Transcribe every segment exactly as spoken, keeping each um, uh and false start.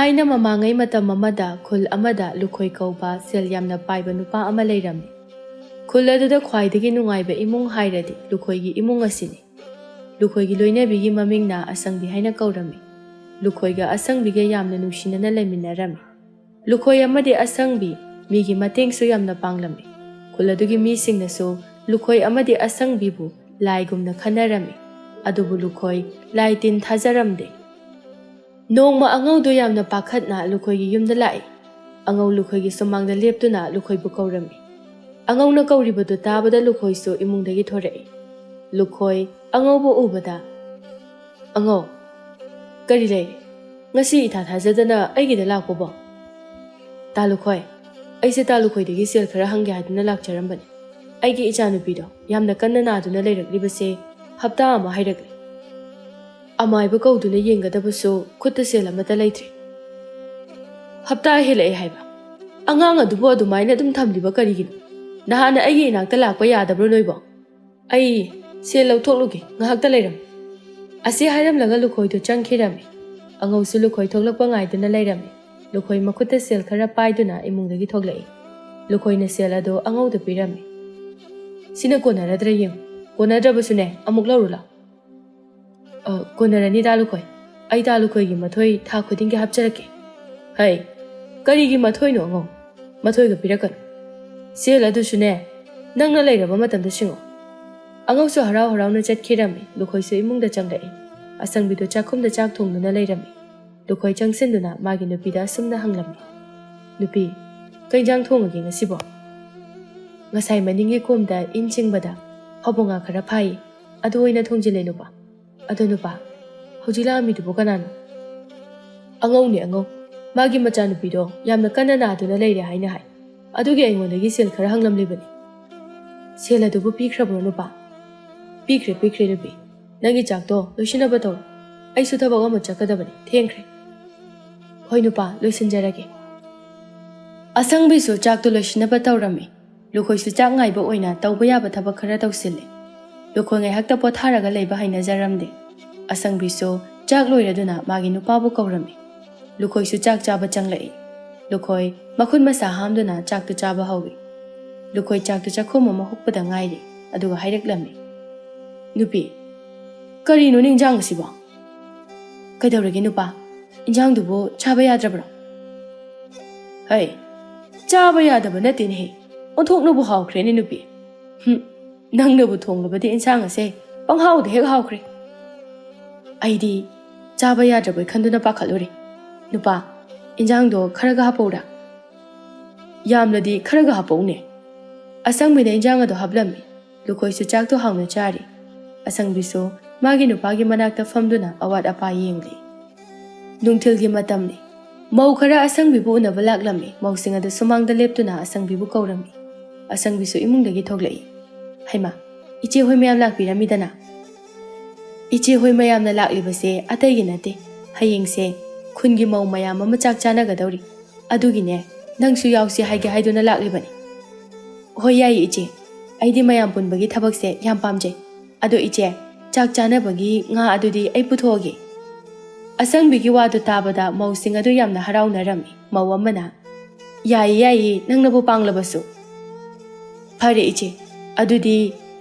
ꯊꯥꯏꯅ ꯃꯃꯥꯡꯉꯩ ꯃꯇꯝ ꯑꯃꯗ ꯈꯨꯜ ꯑꯃꯗ ꯂꯨꯈꯣꯏ ꯀꯧꯕ ꯁꯦꯜ ꯌꯥꯝꯅ ꯄꯥꯏꯕ ꯅꯨꯄꯥ ꯑꯃ ꯂꯩꯔꯝꯃꯤ꯫ ꯈꯨꯜ ꯑꯗꯨꯗ ꯈ꯭ꯋꯥꯏꯗꯒꯤ ꯅꯨꯡꯉꯥꯏꯕ ꯏꯃꯨꯡ ꯍꯥꯏꯔꯗꯤ ꯂꯨꯈꯣꯏꯒꯤ ꯏꯃꯨꯡ ꯑꯁꯤꯅꯤ꯫ ꯂꯨꯈꯣꯏꯒꯤ ꯂꯣꯏꯅꯕꯤꯒꯤ ꯃꯃꯤꯡꯅ ꯑꯁꯪꯕꯤ ꯍꯥꯏꯅ ꯀꯧꯔꯝꯃꯤ꯫ ꯂꯨꯈꯣꯏꯒ ꯑꯁꯪꯕꯤꯒ ꯌꯥꯝꯅ ꯅꯨꯡꯁꯤꯅꯅ ꯂꯩꯃꯤꯟꯅꯔꯝꯃꯤ꯫ ꯂꯨꯈꯣꯏ ꯑꯃꯗꯤ ꯑꯁꯪꯕꯤ ꯃꯤꯒꯤ ꯃꯇꯦꯡꯁꯨ ꯌꯥꯝꯅ ꯄꯥꯡꯂꯝꯃꯤ꯫ ꯈꯨꯜ ꯑꯗꯨꯒꯤ ꯃꯤꯁꯤꯡꯅꯁꯨ ꯂꯨꯈꯣꯏ ꯑꯃꯗꯤ ꯑꯁꯪꯕꯤꯕꯨ ꯂꯥꯏꯒꯨꯝꯅ ꯈꯟꯅꯔꯝꯃꯤ꯫ ꯑꯗꯨꯕꯨ ꯂꯨꯈꯣꯏ ꯂꯥꯏ ꯇꯤꯟ ꯊꯥꯖꯔꯝꯗꯦ꯫ ꯅꯣꯡꯃ ꯑꯉꯧꯗꯨ ꯌꯥꯝꯅ ꯄꯥꯈꯠꯅ ꯂꯨꯈꯣꯏꯒꯤ ꯌꯨꯝꯗ ꯂꯥꯛꯏ꯫ ꯑꯉꯧ ꯂꯨꯈꯣꯏꯒꯤ ꯁꯨꯃꯥꯡꯗ ꯂꯦꯞꯇꯨꯅ ꯂꯨꯈꯣꯏꯕꯨ ꯀꯧꯔꯝꯃꯤ꯫ ꯑꯉꯧꯅ ꯀꯧꯔꯤꯕꯗꯨ ꯇꯥꯕꯗ ꯂꯨꯈꯣꯏꯁꯨ ꯏꯃꯨꯡꯗꯒꯤ ꯊꯣꯔꯛꯏ꯫ ꯂꯨꯈꯣꯏ ꯑꯉꯧꯕ ꯎꯕꯗ, "ꯑꯉꯧ, ꯀꯔꯤ ꯂꯩꯔꯦ? ꯉꯁꯤ ꯏꯊꯥ ꯊꯥꯖꯗꯅ ꯑꯩꯒꯤꯗ ꯂꯥꯛꯄꯕꯣ?" "ꯇꯥ ꯂꯨꯈꯣꯏ, ꯑꯩꯁꯦ ꯇꯥ ꯂꯨꯈꯣꯏꯗꯒꯤ ꯁꯦꯜ ꯈꯔ ꯍꯪꯒꯦ ꯍꯥꯏꯗꯨꯅ ꯂꯥꯛꯆꯔꯝꯕꯅꯤ꯫ ꯑꯩꯒꯤ ꯏꯆꯥꯅꯨꯄꯤꯗꯣ ꯌꯥꯝꯅ ꯀꯟꯅ ꯅꯥꯗꯨꯅ ꯂꯩꯔꯛꯂꯤꯕꯁꯦ ꯍꯞꯇꯥ ꯑꯃ ꯍꯥꯏꯔꯛꯂꯦ꯫ ꯑꯃꯥꯏꯕ ꯀꯧꯗꯨꯅ ꯌꯦꯡꯒꯗꯕꯁꯨ ꯈꯨꯠꯇ ꯁꯦꯜ ꯑꯃꯠꯇ ꯂꯩꯇ꯭ꯔꯦ꯫ ꯍꯞꯇꯥ ꯍꯦꯜꯂꯛꯑꯦ ꯍꯥꯏꯕ꯫ ꯑꯉꯥꯡ ꯑꯗꯨꯕꯨ ꯑꯗꯨꯃꯥꯏꯅ ꯑꯗꯨꯝ ꯊꯝꯂꯤꯕ ꯀꯔꯤꯒꯤꯅꯣ? ꯅꯍꯥꯟꯅ ꯑꯩꯒꯤ ꯏꯅꯥꯛꯇ ꯂꯥꯛꯄ ꯌꯥꯗꯕ꯭ꯔꯣ ꯅꯣꯏꯕꯣ? ꯑꯩ ꯁꯦꯜ ꯂꯧꯊꯣꯛꯂꯨꯒꯦ, ꯉꯥꯏꯍꯥꯛꯇ ꯂꯩꯔꯝꯃꯨ꯫" ꯑꯁꯤ ꯍꯥꯏꯔꯝꯂꯒ ꯂꯨꯈꯣꯏꯗꯨ ꯆꯪꯈꯤꯔꯝꯃꯤ꯫ ꯑꯉꯧꯁꯨ ꯂꯨꯈꯣꯏ ꯊꯣꯛꯂꯛꯄ ꯉꯥꯏꯗꯨꯅ ꯂꯩꯔꯝꯃꯤ꯫ ꯂꯨꯈꯣꯏ ꯃꯈꯨꯠꯇ ꯁꯦꯜ ꯈꯔ ꯄꯥꯏꯗꯨꯅ ꯏꯃꯨꯡꯗꯒꯤ ꯊꯣꯛꯂꯛꯏ꯫ ꯂꯨꯈꯣꯏꯅ ꯁꯦꯜ ꯑꯗꯨ ꯑꯉꯧꯗ ꯄꯤꯔꯝꯃꯤ꯫ "ꯁꯤꯅ ꯀꯣꯟꯅꯔꯗ꯭ꯔꯥ ꯌꯦꯡꯉꯨ꯫ ꯀꯣꯟꯅꯗ꯭ꯔꯕꯁꯨꯅꯦ, ꯑꯃꯨꯛ ꯂꯧꯔꯨ ꯂꯥꯎ꯫" "ꯑ, ꯀꯣꯟꯅꯔꯅꯤ ꯇꯥ ꯂꯨꯈꯣꯏ꯫ ꯑꯩ ꯇꯥ ꯂꯨꯈꯣꯏꯒꯤ ꯃꯊꯣꯏ ꯊꯥ ꯈꯨꯗꯤꯡꯒꯤ ꯍꯥꯞꯆꯔꯛꯀꯦ꯫" "ꯍꯩ, ꯀꯔꯤꯒꯤ ꯃꯊꯣꯏꯅꯣ ꯑꯉꯧ? ꯃꯊꯣꯏꯒ ꯄꯤꯔꯛꯀꯅꯨ꯫ ꯁꯦꯜ ꯑꯗꯨꯁꯨꯅꯦ, ꯅꯪꯅ ꯂꯩꯔꯕ ꯃꯇꯝꯗ ꯁꯤꯡꯉꯣ꯫" ꯑꯉꯧꯁꯨ ꯍꯔꯥꯎ ꯍꯔꯥꯎꯅ ꯆꯠꯈꯤꯔꯝꯃꯤ꯫ ꯂꯨꯈꯣꯏꯁꯨ ꯏꯃꯨꯡꯗ ꯆꯪꯂꯛꯏ꯫ ꯑꯁꯪꯕꯤꯗꯨ ꯆꯥꯛꯈꯨꯝꯗ ꯆꯥꯛ ꯊꯣꯡꯗꯨꯅ ꯂꯩꯔꯝꯃꯤ꯫ ꯂꯨꯈꯣꯏ ꯆꯪꯁꯤꯟꯗꯨꯅ ꯃꯥꯒꯤ ꯅꯨꯄꯤꯗ ꯑꯁꯨꯝꯅ ꯍꯪꯂꯝꯃꯤ, "ꯅꯨꯄꯤ, ꯀꯩ ꯏꯟꯖꯥꯡ ꯊꯣꯡꯉꯒꯦ ꯉꯁꯤꯕꯣ?" "ꯉꯁꯥꯏ ꯃꯅꯤꯡꯒꯤ ꯀꯣꯝꯗ ꯏꯟ ꯆꯤꯡꯕꯗ ꯐꯥꯕꯣ ꯉꯥ ꯈꯔ ꯐꯥꯏ, ꯑꯗꯨ ꯑꯣꯏꯅ ꯊꯣꯡꯖꯤꯜꯂꯦ ꯅꯨꯄꯥ꯫ ꯑꯗꯣ ꯅꯨꯄꯥ, ꯍꯧꯖꯤꯛ ꯂꯥꯛꯑꯝꯃꯤꯗꯨꯕꯨ ꯀꯅꯥꯅꯣ?" "ꯑꯉꯧꯅꯦ ꯑꯉꯧ, ꯃꯥꯒꯤ ꯃꯆꯥꯅꯨꯄꯤꯗꯣ ꯌꯥꯝꯅ ꯀꯟꯅ ꯅꯥꯗꯨꯅ ꯂꯩꯔꯦ ꯍꯥꯏꯅ ꯍꯥꯏ꯫ ꯑꯗꯨꯒꯤ ꯑꯩꯉꯣꯟꯗꯒꯤ ꯁꯦꯜ ꯈꯔ ꯍꯪꯂꯝꯂꯤꯕꯅꯤ꯫" "ꯁꯦꯜ ꯑꯗꯨꯕꯨ ꯄꯤꯈ꯭ꯔꯕ꯭ꯔꯣ ꯅꯨꯄꯥ?" "ꯄꯤꯈ꯭ꯔꯦ, ꯄꯤꯈ꯭ꯔꯦ ꯅꯨꯄꯤ꯫ ꯅꯪꯒꯤ ꯆꯥꯛꯇꯣ ꯂꯣꯏꯁꯤꯟꯅꯕ ꯇꯧꯔꯣ꯫ ꯑꯩꯁꯨ ꯊꯕꯛ ꯑꯃ ꯆꯠꯀꯗꯕꯅꯤ, ꯊꯦꯡꯈ꯭ꯔꯦ꯫" "ꯍꯣꯏ ꯅꯨꯄꯥ, ꯂꯣꯏꯁꯤꯟꯖꯔꯒꯦ꯫" ꯑꯁꯪꯕꯤꯁꯨ ꯆꯥꯛꯇꯨ ꯂꯣꯏꯁꯤꯟꯅꯕ ꯇꯧꯔꯝꯃꯤ꯫ ꯂꯨꯈꯣꯏꯁꯨ ꯆꯥꯛ ꯉꯥꯏꯕ ꯑꯣꯏꯅ ꯇꯧꯕ ꯌꯥꯕ ꯊꯕꯛ ꯈꯔ ꯇꯧꯁꯤꯜꯂꯤ꯫ ꯂꯨꯈꯣꯏ ꯉꯥꯏꯍꯥꯛꯇ ꯄꯣꯊꯥꯔꯒ ꯂꯩꯕ ꯍꯩꯅꯖꯔꯝꯗꯦ꯫ ꯑꯁꯪꯕꯤꯁꯨ ꯆꯥꯛ ꯂꯣꯏꯔꯗꯨꯅ ꯃꯥꯒꯤ ꯅꯨꯄꯥꯕꯨ ꯀꯧꯔꯝꯃꯤ꯫ ꯂꯨꯈꯣꯏꯁꯨ ꯆꯥꯛ ꯆꯥꯕ ꯆꯪꯂꯛꯏ꯫ ꯂꯨꯈꯣꯏ ꯃꯈꯨꯠ ꯃꯁꯥ ꯍꯥꯝꯗꯨꯅ ꯆꯥꯛꯇꯨ ꯆꯥꯕ ꯍꯧꯏ꯫ ꯂꯨꯈꯣꯏ ꯆꯥꯛꯇꯨ ꯆꯥꯛꯈꯣꯝ ꯑꯃ ꯍꯨꯛꯄꯗ ꯉꯥꯏꯔꯤ, ꯑꯗꯨꯒ ꯍꯥꯏꯔꯛꯂꯝꯃꯤ, "ꯅꯨꯄꯤ, ꯀꯔꯤꯅꯣ ꯅꯤꯡꯖꯥꯡ ꯑꯁꯤꯕꯣ?" "ꯀꯩꯗꯧꯔꯒꯦ ꯅꯨꯄꯥ? ꯏꯟꯖꯥꯡꯗꯨꯕꯨ ꯆꯥꯕ ꯌꯥꯗ꯭ꯔꯕ꯭ꯔꯣ?" "ꯍꯩ, ꯆꯥꯕ ꯌꯥꯗꯕ ꯅꯠꯇꯦꯅꯦꯍꯦ, ꯑꯣꯟꯊꯣꯛꯅꯕꯨ ꯍꯥꯎꯈ꯭ꯔꯦꯅꯦ ꯅꯨꯄꯤ꯫ ꯍꯨꯝ, ꯅꯪꯅꯕꯨ ꯊꯣꯡꯂꯕꯗꯤ ꯏꯟꯁꯥꯡ ꯑꯁꯦ ꯄꯪꯍꯥꯎꯗ ꯍꯦꯛ ꯍꯥꯎꯈ꯭ꯔꯦ꯫ ꯑꯩꯗꯤ ꯆꯥꯕ ꯌꯥꯗ꯭ꯔꯕꯣꯏ ꯈꯟꯗꯨꯅ ꯄꯥꯈꯠꯂꯨꯔꯦ꯫ ꯅꯨꯄꯥ, ꯏꯟꯖꯥꯡꯗꯣ ꯈꯔꯒ ꯍꯥꯞꯄꯧꯔꯥ?" "ꯌꯥꯝꯂꯗꯤ ꯈꯔꯒ ꯍꯥꯞꯄꯧꯅꯦ꯫" ꯑꯁꯪꯕꯤꯅ ꯏꯟꯖꯥꯡ ꯑꯗꯨ ꯍꯥꯞꯂꯝꯃꯤ꯫ ꯂꯨꯈꯣꯏꯁꯨ ꯆꯥꯛꯇꯨ ꯍꯥꯎꯅ ꯆꯥꯔꯤ꯫ ꯑꯁꯪꯕꯤꯁꯨ ꯃꯥꯒꯤ ꯅꯨꯄꯥꯒꯤ ꯃꯅꯥꯛꯇ ꯐꯝꯗꯨꯅ ꯑꯋꯥꯠ ꯑꯄꯥ ꯌꯦꯡꯂꯤ꯫ ꯅꯨꯡꯊꯤꯜꯒꯤ ꯃꯇꯝꯅꯤ꯫ ꯃꯧ ꯈꯔ ꯑꯁꯪꯕꯤꯕꯨ ꯎꯅꯕ ꯂꯥꯛꯂꯝꯃꯤ꯫ ꯃꯧꯁꯤꯡ ꯑꯗꯨ ꯁꯨꯃꯥꯡꯗ ꯂꯦꯞꯇꯨꯅ ꯑꯁꯪꯕꯤꯕꯨ ꯀꯧꯔꯝꯃꯤ꯫ ꯑꯁꯪꯕꯤꯁꯨ ꯏꯃꯨꯡꯗꯒꯤ ꯊꯣꯛꯂꯛꯏ꯫ "ꯍꯩꯃꯥ, ꯏꯆꯦ ꯍꯣꯏ ꯃꯌꯥꯝ ꯂꯥꯛꯄꯤꯔꯝꯃꯤꯗꯅ?" "ꯏꯆꯦ ꯍꯣꯏ ꯃꯌꯥꯝꯅ ꯂꯥꯛꯂꯤꯕꯁꯦ ꯑꯇꯩꯒꯤ ꯅꯠꯇꯦ, ꯍꯌꯦꯡꯁꯦ ꯈꯨꯟꯒꯤ ꯃꯧ ꯃꯌꯥꯝ ꯑꯃ ꯆꯥꯛ ꯆꯥꯅꯒꯗꯧꯔꯤ, ꯑꯗꯨꯒꯤꯅꯦ ꯅꯪꯁꯨ ꯌꯥꯎꯁꯤ ꯍꯥꯏꯒꯦ ꯍꯥꯏꯗꯨꯅ ꯂꯥꯛꯂꯤꯕꯅꯤ꯫" "ꯍꯣꯏ, ꯌꯥꯏꯌꯦ ꯏꯆꯦ, ꯑꯩꯗꯤ ꯃꯌꯥꯝ ꯄꯨꯟꯕꯒꯤ ꯊꯕꯛꯁꯦ ꯌꯥꯝ ꯄꯥꯝꯖꯩ꯫ ꯑꯗꯣ ꯏꯆꯦ, ꯆꯥꯛ ꯆꯥꯅꯕꯒꯤ ꯉꯥ ꯑꯗꯨꯗꯤ ꯑꯩ ꯄꯨꯊꯣꯛꯑꯒꯦ꯫" ꯑꯁꯪꯕꯤꯒꯤ ꯋꯥꯗꯨ ꯇꯥꯕꯗ ꯃꯧꯁꯤꯡ ꯑꯗꯨ ꯌꯥꯝꯅ ꯍꯔꯥꯎꯅꯔꯝꯃꯤ꯫ ꯃꯧ ꯑꯃꯅ, "ꯌꯥꯏꯌꯦ, ꯌꯥꯏꯌꯦ, ꯅꯪꯅꯕꯨ ꯄꯥꯡꯂꯕꯁꯨ꯫ ꯐꯔꯦ ꯏꯆꯦ, ꯑꯗꯨꯗꯤ,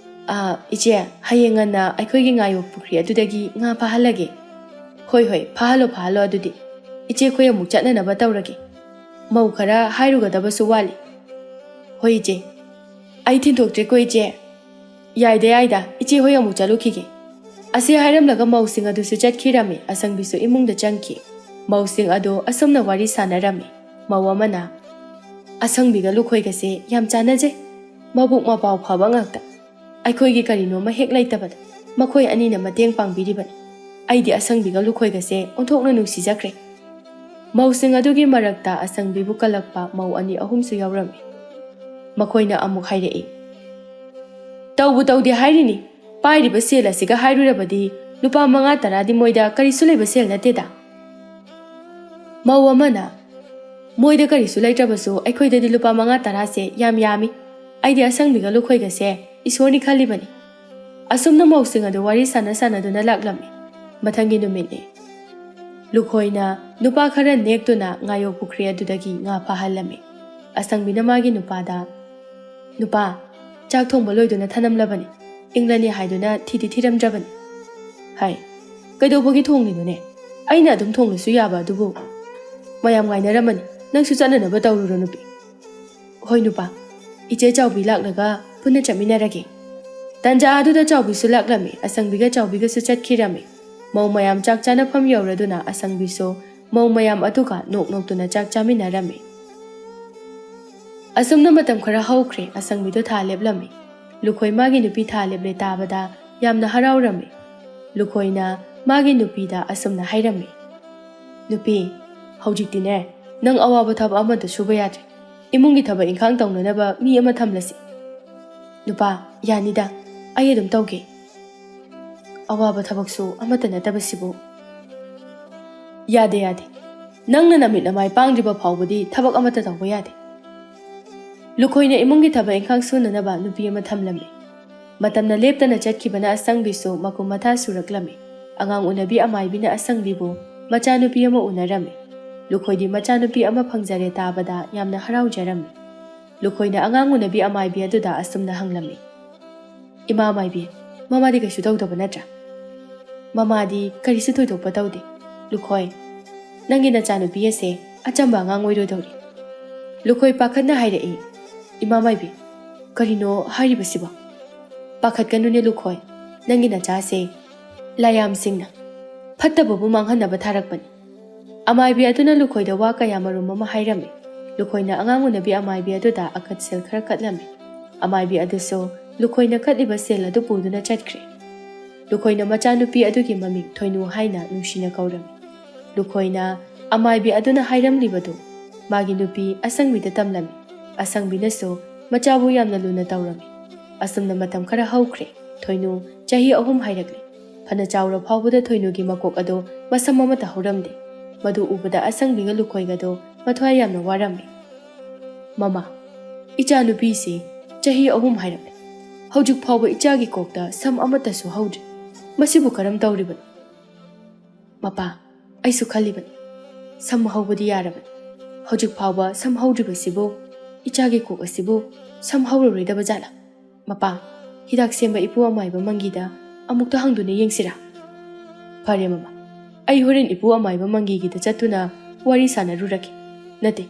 ꯑ, ꯏꯆꯦ, ꯍꯌꯦꯡ ꯉꯟꯅ ꯑꯩꯈꯣꯏꯒꯤ ꯉꯥꯌꯣꯛ ꯄꯨꯈ꯭ꯔꯤ ꯑꯗꯨꯗꯒꯤ ꯉꯥ ꯐꯥꯍꯜꯂꯒꯦ꯫" "ꯍꯣꯏ, ꯍꯣꯏ, ꯐꯥꯍꯜꯂꯣ, ꯐꯥꯍꯜꯂꯣ꯫ ꯑꯗꯨꯗꯤ ꯏꯆꯦ, ꯑꯩꯈꯣꯏ ꯑꯃꯨꯛ ꯆꯠꯅꯅꯕ ꯇꯧꯔꯒꯦ꯫ ꯃꯧ ꯈꯔ ꯍꯥꯏꯔꯨꯒꯗꯕꯁꯨ ꯋꯥꯠꯂꯤ꯫" "ꯍꯣꯏ ꯏꯆꯦ, ꯑꯩ ꯊꯤꯟꯗꯣꯛꯇ꯭ꯔꯦꯀꯣ ꯏꯆꯦ꯫" "ꯌꯥꯏꯗ, ꯌꯥꯏꯗ, ꯏꯆꯦ ꯍꯣꯏ ꯑꯃꯨꯛ ꯆꯠꯂꯨꯈꯤꯒꯦ꯫" ꯑꯁꯤ ꯍꯥꯏꯔꯝꯂꯒ ꯃꯧꯁꯤꯡ ꯑꯗꯨꯁꯨ ꯆꯠꯈꯤꯔꯝꯃꯤ꯫ ꯑꯁꯪꯕꯤꯁꯨ ꯏꯃꯨꯡꯗ ꯆꯪꯈꯤ꯫ ꯃꯧꯁꯤꯡ ꯑꯗꯨ ꯑꯁꯨꯝꯅ ꯋꯥꯔꯤ ꯁꯥꯟꯅꯔꯝꯃꯤ꯫ ꯃꯧ ꯑꯃꯅ, "ꯑꯁꯪꯕꯤꯒ ꯂꯨꯈꯣꯏꯒꯁꯦ ꯌꯥꯝ ꯆꯥꯟꯅꯖꯩ꯫ ꯃꯕꯨꯛ ꯃꯄꯥꯎ ꯐꯕ ꯉꯥꯛꯇ꯫ ꯑꯩꯈꯣꯏꯒꯤ ꯀꯔꯤꯅꯣꯃ ꯍꯦꯛ ꯂꯩꯇꯕꯗ ꯃꯈꯣꯏ ꯑꯅꯤꯅ ꯃꯇꯦꯡ ꯄꯥꯡꯕꯤꯔꯤꯕꯅꯤ꯫ ꯑꯩꯗꯤ ꯑꯁꯪꯕꯤꯒ ꯂꯨꯈꯣꯏꯒꯁꯦ ꯑꯣꯟꯊꯣꯛꯅ ꯅꯨꯡꯁꯤꯖꯈ꯭ꯔꯦ꯫" ꯃꯧꯁꯤꯡ ꯑꯗꯨꯒꯤ ꯃꯔꯛꯇ ꯑꯁꯪꯕꯤꯕꯨ ꯀꯜꯂꯛꯄ ꯃꯧ ꯑꯅꯤ ꯑꯍꯨꯝꯁꯨ ꯌꯥꯎꯔꯝꯃꯤ꯫ ꯃꯈꯣꯏꯅ ꯑꯃꯨꯛ ꯍꯥꯏꯔꯛꯏ, "ꯇꯧꯕꯨ ꯇꯧꯗꯦ ꯍꯥꯏꯔꯤꯅꯤ, ꯄꯥꯏꯔꯤꯕ ꯁꯦꯜ ꯑꯁꯤꯒ ꯍꯥꯏꯔꯨꯔꯕꯗꯤ ꯂꯨꯄꯥ ꯃꯉꯥ ꯇꯔꯥꯗꯤ ꯃꯣꯏꯗ ꯀꯔꯤꯁꯨ ꯂꯩꯕ ꯁꯦꯜ ꯅꯠꯇꯦꯗ꯫" ꯃꯧ ꯑꯃꯅ, "ꯃꯣꯏꯗ ꯀꯔꯤꯁꯨ ꯂꯩꯇ꯭ꯔꯕꯁꯨ ꯑꯩꯈꯣꯏꯗꯗꯤ ꯂꯨꯄꯥ ꯃꯉꯥ ꯇꯔꯥꯁꯦ ꯌꯥꯝ ꯌꯥꯝꯃꯤ꯫ ꯑꯩꯗꯤ ꯑꯁꯪꯕꯤꯒ ꯂꯨꯈꯣꯏꯒꯁꯦ ꯏꯁꯣꯔꯅꯤ ꯈꯜꯂꯤꯕꯅꯤ꯫" ꯑꯁꯨꯝꯅ ꯃꯧꯁꯤꯡ ꯑꯗꯨ ꯋꯥꯔꯤ ꯁꯥꯟꯅ ꯁꯥꯟꯅꯗꯨꯅ ꯂꯥꯛꯂꯝꯃꯤ꯫ ꯃꯊꯪꯒꯤ ꯅꯨꯃꯤꯠꯅꯤ꯫ ꯂꯨꯈꯣꯏꯅ ꯅꯨꯄꯥ ꯈꯔ ꯅꯦꯛꯇꯨꯅ ꯉꯥꯌꯣꯛ ꯄꯨꯈ꯭ꯔꯤ ꯑꯗꯨꯗꯒꯤ ꯉꯥ ꯐꯥꯍꯜꯂꯝꯃꯤ꯫ ꯑꯁꯪꯕꯤꯅ ꯃꯥꯒꯤ ꯅꯨꯄꯥꯗ, "ꯅꯨꯄꯥ, ꯆꯥꯛ ꯊꯣꯡꯕ ꯂꯣꯏꯗꯨꯅ ꯊꯅꯝꯂꯕꯅꯤ, ꯏꯪꯂꯅꯤ ꯍꯥꯏꯗꯨꯅ ꯊꯤꯗꯤ ꯊꯤꯔꯝꯗ꯭ꯔꯕꯅꯤ" ꯍꯥꯏ꯫ "ꯀꯩꯗꯧꯕꯒꯤ ꯊꯣꯡꯂꯤꯅꯣꯅꯦ? ꯑꯩꯅ ꯑꯗꯨꯝ ꯊꯣꯡꯂꯁꯨ ꯌꯥꯕ ꯑꯗꯨꯕꯨ?" "ꯃꯌꯥꯝ ꯉꯥꯏꯅꯔꯝꯃꯅꯤ, ꯅꯪꯁꯨ ꯆꯠꯅꯅꯕ ꯇꯧꯔꯨꯔꯣ ꯅꯨꯄꯤ"꯫ "ꯍꯣꯏ ꯅꯨꯄꯥ, ꯏꯆꯦ ꯆꯥꯎꯕꯤ ꯂꯥꯛꯂꯒ ꯄꯨꯟꯅ ꯆꯠꯃꯤꯟꯅꯔꯒꯦ"꯫ ꯇꯟꯖꯥ ꯑꯗꯨꯗ ꯆꯥꯎꯕꯤꯁꯨ ꯂꯥꯛꯂꯝꯃꯤ꯫ ꯑꯁꯪꯕꯤꯒ ꯆꯥꯎꯕꯤꯒꯁꯨ ꯆꯠꯈꯤꯔꯝꯃꯤ꯫ ꯃꯧ ꯃꯌꯥꯝ ꯆꯥꯛ ꯆꯥꯅꯐꯝ ꯌꯧꯔꯗꯨꯅ ꯑꯁꯪꯕꯤꯁꯨ ꯃꯧ ꯃꯌꯥꯝ ꯑꯗꯨꯒ ꯅꯣꯛ ꯅꯣꯛꯇꯨꯅ ꯆꯥꯛ ꯆꯥꯃꯤꯟꯅꯔꯝꯃꯤ꯫ ꯑꯁꯨꯝꯅ ꯃꯇꯝ ꯈꯔ ꯍꯧꯈ꯭ꯔꯦ꯫ ꯑꯁꯪꯕꯤꯗꯣ ꯊꯥ ꯂꯦꯞꯂꯝꯃꯤ꯫ ꯂꯨꯈꯣꯏ ꯃꯥꯒꯤ ꯅꯨꯄꯤ ꯊꯥ ꯂꯦꯞꯂꯦ ꯇꯥꯕꯗ ꯌꯥꯝꯅ ꯍꯔꯥꯎꯔꯝꯃꯤ꯫ ꯂꯨꯈꯣꯏꯅ ꯃꯥꯒꯤ ꯅꯨꯄꯤꯗ ꯑꯁꯨꯝꯅ ꯍꯥꯏꯔꯝꯃꯤ, "ꯅꯨꯄꯤ, ꯍꯧꯖꯤꯛꯇꯤꯅꯦ, ꯅꯪ ꯑꯋꯥꯕ ꯊꯕꯛ ꯑꯃꯠꯇ ꯁꯨꯕ ꯌꯥꯗ꯭ꯔꯦ꯫ ꯏꯃꯨꯡꯒꯤ ꯊꯕꯛ ꯏꯪꯈꯥꯡ ꯇꯧꯅꯅꯕ ꯃꯤ ꯑꯃ ꯊꯝꯂꯁꯤ"꯫ "ꯅꯨꯄꯥ, ꯌꯥꯅꯤꯗ, ꯑꯩ ꯑꯗꯨꯝ ꯇꯧꯒꯦ꯫ ꯑꯋꯥꯕ ꯊꯕꯛꯁꯨ ꯑꯃꯠꯇ ꯅꯠꯇꯕꯁꯤꯕꯨ"꯫ "ꯌꯥꯗꯦ, ꯌꯥꯗꯦ꯫ ꯅꯪꯅ ꯅꯃꯤꯠ ꯅꯃꯥꯏ ꯄꯥꯡꯗ꯭ꯔꯤꯕ ꯐꯥꯎꯕꯗꯤ ꯊꯕꯛ ꯑꯃꯠꯇ ꯇꯧꯕ ꯌꯥꯗꯦ"꯫ ꯂꯨꯈꯣꯏꯅ ꯏꯃꯨꯡꯒꯤ ꯊꯕꯛ ꯏꯪꯈꯥꯡ ꯁꯨꯅꯅꯕ ꯅꯨꯄꯤ ꯑꯃ ꯊꯝꯂꯝꯃꯤ꯫ ꯃꯇꯝꯅ ꯂꯦꯞꯇꯅ ꯆꯠꯈꯤꯕꯅ ꯑꯁꯪꯕꯤꯁꯨ ꯃꯀꯨꯝ ꯃꯊꯥ ꯁꯨꯔꯛꯂꯝꯃꯤ꯫ ꯑꯉꯥꯡ ꯎꯅꯕꯤ ꯑꯃꯥꯏꯕꯤꯅ ꯑꯁꯪꯕꯤꯕꯨ ꯃꯆꯥꯅꯨꯄꯤ ꯑꯃ ꯎꯅꯔꯝꯃꯤ꯫ ꯂꯨꯈꯣꯏꯗꯤ ꯃꯆꯥꯅꯨꯄꯤ ꯑꯃ ꯐꯪꯖꯔꯦ ꯇꯥꯕꯗ ꯌꯥꯝꯅ ꯍꯔꯥꯎꯖꯔꯝꯃꯤ꯫ ꯂꯨꯈꯣꯏꯅ ꯑꯉꯥꯡ ꯎꯅꯕꯤ ꯑꯃꯥꯏꯕꯤ ꯑꯗꯨꯗ ꯑꯁꯨꯝꯅ ꯍꯪꯂꯝꯃꯤ, "ꯏꯃꯥ ꯑꯃꯥꯏꯕꯤ, ꯃꯃꯥꯗꯤ ꯀꯩꯁꯨ ꯇꯧꯗꯕ ꯅꯠꯇ꯭ꯔꯥ?" "ꯃꯃꯥꯗꯤ ꯀꯔꯤꯁꯨ ꯊꯣꯏꯗꯣꯛꯄ ꯇꯧꯗꯦ꯫ ꯂꯨꯈꯣꯏ, ꯅꯪꯒꯤ ꯅꯆꯥꯅꯨꯄꯤ ꯑꯁꯦ ꯑꯆꯝꯕ ꯑꯉꯥꯡ ꯑꯣꯏꯔꯣꯏꯗꯧꯔꯤ"꯫ ꯂꯨꯈꯣꯏ ꯄꯥꯈꯠꯅ ꯍꯥꯏꯔꯛꯏ, "ꯏꯃꯥ ꯃꯥꯏꯕꯤ, ꯀꯔꯤꯅꯣ ꯍꯥꯏꯔꯤꯕꯁꯤꯕꯣ?" "ꯄꯥꯈꯠꯀꯅꯨꯅꯦ ꯂꯨꯈꯣꯏ, ꯅꯪꯒꯤ ꯅꯆꯥꯁꯦ ꯂꯥꯏꯌꯥꯝꯁꯤꯡꯅ ꯐꯠꯇꯕꯕꯨ ꯃꯥꯡꯍꯟꯅꯕ ꯊꯥꯔꯛꯄꯅꯤ"꯫ ꯑꯃꯥꯏꯕꯤ ꯑꯗꯨꯅ ꯂꯨꯈꯣꯏꯗ ꯋꯥ ꯀꯌꯥ ꯃꯔꯨꯝ ꯑꯃ ꯍꯥꯏꯔꯝꯃꯤ꯫ ꯂꯨꯈꯣꯏꯅ ꯑꯉꯥꯡ ꯎꯅꯕꯤ ꯑꯃꯥꯏꯕꯤ ꯑꯗꯨꯗ ꯑꯀꯠ ꯁꯦꯜ ꯈꯔ ꯀꯠꯂꯝꯃꯤ꯫ ꯑꯃꯥꯏꯕꯤ ꯑꯗꯨꯁꯨ ꯂꯨꯈꯣꯏꯅ ꯀꯠꯂꯤꯕ ꯁꯦꯜ ꯑꯗꯨ ꯄꯨꯗꯨꯅ ꯆꯠꯈ꯭ꯔꯦ꯫ ꯂꯨꯈꯣꯏꯅ ꯃꯆꯥꯅꯨꯄꯤ ꯑꯗꯨꯒꯤ ꯃꯃꯤꯡ ꯊꯣꯏꯅꯨ ꯍꯥꯏꯅ ꯅꯨꯡꯁꯤꯅ ꯀꯧꯔꯝꯃꯤ꯫ ꯂꯨꯈꯣꯏꯅ ꯑꯃꯥꯏꯕꯤ ꯑꯗꯨꯅ ꯍꯥꯏꯔꯝꯂꯤꯕꯗꯨ ꯃꯥꯒꯤ ꯅꯨꯄꯤ ꯑꯁꯪꯕꯤꯗ ꯇꯝꯂꯝꯃꯤ꯫ ꯑꯁꯪꯕꯤꯅꯁꯨ ꯃꯆꯥꯕꯨ ꯌꯥꯝꯅ ꯂꯨꯅ ꯇꯧꯔꯝꯃꯤ꯫ ꯑꯁꯨꯝꯅ ꯃꯇꯝ ꯈꯔ ꯍꯧꯈ꯭ꯔꯦ꯫ ꯊꯣꯏꯅꯨ ꯆꯍꯤ ꯑꯍꯨꯝ ꯍꯥꯏꯔꯛꯂꯦ꯫ ꯐꯅ ꯆꯥꯎꯔ ꯐꯥꯎꯕꯗ ꯊꯣꯏꯅꯨꯒꯤ ꯃꯀꯣꯛ ꯑꯗꯨ ꯃꯁꯝ ꯑꯃꯠꯇ ꯍꯧꯔꯝꯗꯦ꯫ ꯃꯗꯨ ꯎꯕꯗ ꯑꯁꯪꯕꯤꯒ ꯂꯨꯈꯣꯏꯒꯗꯣ ꯃꯊ꯭ꯋꯥꯏ ꯌꯥꯝꯅ ꯋꯥꯔꯝꯃꯤ꯫ "ꯃꯃꯥ, ꯏꯆꯥꯅꯨꯄꯤꯁꯤ ꯆꯍꯤ ꯑꯍꯨꯝ ꯍꯥꯏꯔꯛꯂꯦ꯫ ꯍꯧꯖꯤꯛ ꯐꯥꯎꯕ ꯏꯆꯥꯒꯤ ꯀꯣꯛꯇ ꯁꯝ ꯑꯃꯠꯇꯁꯨ ꯍꯧꯗ꯭ꯔꯤ꯫ ꯃꯁꯤꯕꯨ ꯀꯔꯝ ꯇꯧꯔꯤꯕꯅꯣ?" "ꯃꯄꯥ, ꯑꯩꯁꯨ ꯈꯜꯂꯤꯕꯅꯤ, ꯁꯝ ꯍꯧꯕꯗꯤ ꯌꯥꯔꯕꯅꯤ꯫ ꯍꯧꯖꯤꯛ ꯐꯥꯎꯕ ꯁꯝ ꯍꯧꯗ꯭ꯔꯤꯕꯁꯤꯕꯨ, ꯏꯆꯥꯒꯤ ꯀꯣꯛ ꯑꯁꯤꯕꯨ ꯁꯝ ꯍꯧꯔꯔꯣꯏꯗꯕ ꯖꯥꯠꯂꯥ? ꯃꯄꯥ, ꯍꯤꯗꯥꯛ ꯁꯦꯝꯕ ꯏꯄꯨ ꯑꯃꯥꯏꯕ ꯃꯪꯒꯤꯗ ꯑꯃꯨꯛꯇ ꯍꯪꯗꯨꯅ ꯌꯦꯡꯁꯤꯔꯥ? ꯐꯔꯦ ꯃꯃꯥ, ꯑꯩ ꯍꯣꯔꯦꯟ ꯏꯄꯨ ꯑꯃꯥꯏꯕ ꯃꯪꯒꯤꯒꯤꯗ ꯆꯠꯇꯨꯅ ꯋꯥꯔꯤ ꯁꯥꯟꯅꯔꯨꯔꯒꯦ꯫ ꯅꯠꯇꯦ,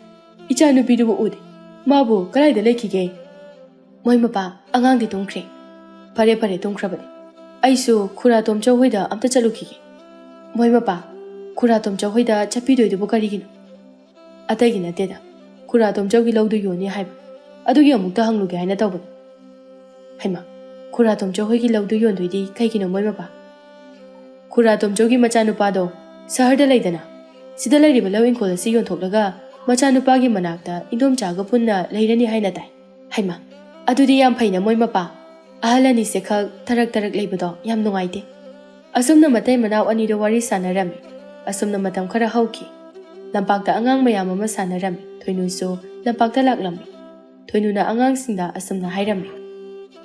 ꯏꯆꯥꯅꯨꯄꯤꯗꯨꯕꯨ ꯎꯗꯦ꯫ ꯃꯥꯕꯨ ꯀꯗꯥꯏꯗ ꯂꯩꯈꯤꯒꯦ? ꯃꯣꯏ ꯃꯄꯥ, ꯑꯉꯥꯡꯗꯤ ꯇꯨꯝꯈ꯭ꯔꯦ꯫ ꯐꯔꯦ ꯐꯔꯦ, ꯇꯨꯝꯈ꯭ꯔꯕꯅꯤ꯫ ꯑꯩꯁꯨ ꯈꯨꯔꯥ ꯇꯣꯝꯆꯧ ꯍꯣꯏꯗ ꯑꯝꯇ ꯆꯠꯂꯨꯈꯤꯒꯦ꯫ ꯃꯣꯏ ꯃꯄꯥ, ꯈꯨꯔꯥ ꯇꯣꯝꯆꯧ ꯍꯣꯏꯗ ꯆꯠꯄꯤꯗꯣꯏꯗꯨꯕꯨ ꯀꯔꯤꯒꯤꯅꯣ? ꯑꯇꯩꯒꯤ ꯅꯠꯇꯦꯗ, ꯈꯨꯔꯥ ꯇꯣꯝꯆꯧꯒꯤ ꯂꯧꯗꯨ ꯌꯣꯟꯅꯤ ꯍꯥꯏꯕ, ꯑꯗꯨꯒꯤ ꯑꯃꯨꯛꯇ ꯍꯪꯂꯨꯒꯦ ꯍꯥꯏꯅ ꯇꯧꯕꯅꯤ꯫ ꯍꯩꯃꯥ, ꯈꯨꯔꯥ ꯇꯣꯝꯆꯧ ꯍꯣꯏꯒꯤ ꯂꯧꯗꯨ ꯌꯣꯟꯗꯣꯏꯗꯤ ꯀꯩꯒꯤꯅꯣ ꯃꯣꯏ ꯃꯄꯥ? ꯈꯨꯔꯥ ꯇꯣꯝꯆꯧꯒꯤ ꯃꯆꯥꯅꯨꯄꯥꯗꯣ ꯁꯍꯔꯗ ꯂꯩꯗꯅ, ꯁꯤꯗ ꯂꯩꯔꯤꯕ ꯂꯧ ꯏꯪꯈꯣꯜ ꯑꯁꯤ ꯌꯣꯟꯊꯣꯛꯂꯒ ꯃꯆꯥꯅꯨꯄꯥꯒꯤ ꯃꯅꯥꯛꯇ ꯏꯟꯗꯣꯝꯆꯥꯒ ꯄꯨꯟꯅ ꯂꯩꯔꯅꯤ ꯍꯥꯏꯅ ꯇꯥꯏ꯫ ꯍꯩꯃꯥ, ꯑꯗꯨꯗꯤ ꯌꯥꯝ ꯐꯩꯅ ꯃꯣꯏ ꯃꯄꯥ꯫ ꯑꯍꯜ ꯑꯅꯤꯁꯦ ꯈꯛ ꯊꯔꯛ ꯊꯔꯛ ꯂꯩꯕꯗꯣ ꯌꯥꯝ ꯅꯨꯡꯉꯥꯏꯇꯦ꯫ ꯑꯁꯨꯝꯅ ꯃꯇꯩ ꯃꯅꯥꯎ ꯑꯅꯤꯗꯣ ꯋꯥꯔꯤ ꯁꯥꯟꯅꯔꯝꯃꯤ꯫ ꯑꯁꯨꯝꯅ ꯃꯇꯝ ꯈꯔ ꯍꯧꯈꯤ꯫ ꯂꯝꯄꯥꯛꯇ ꯑꯉꯥꯡ ꯃꯌꯥꯝ ꯑꯃ ꯁꯥꯟꯅꯔꯝꯃꯤ꯫ ꯊꯣꯏꯅꯨꯁꯨ ꯂꯝꯄꯥꯛꯇ ꯂꯥꯛꯂꯝꯃꯤ꯫ ꯊꯣꯏꯅꯨꯅ ꯑꯉꯥꯡꯁꯤꯡꯗ ꯑꯁꯨꯝꯅ ꯍꯥꯏꯔꯝꯃꯤ,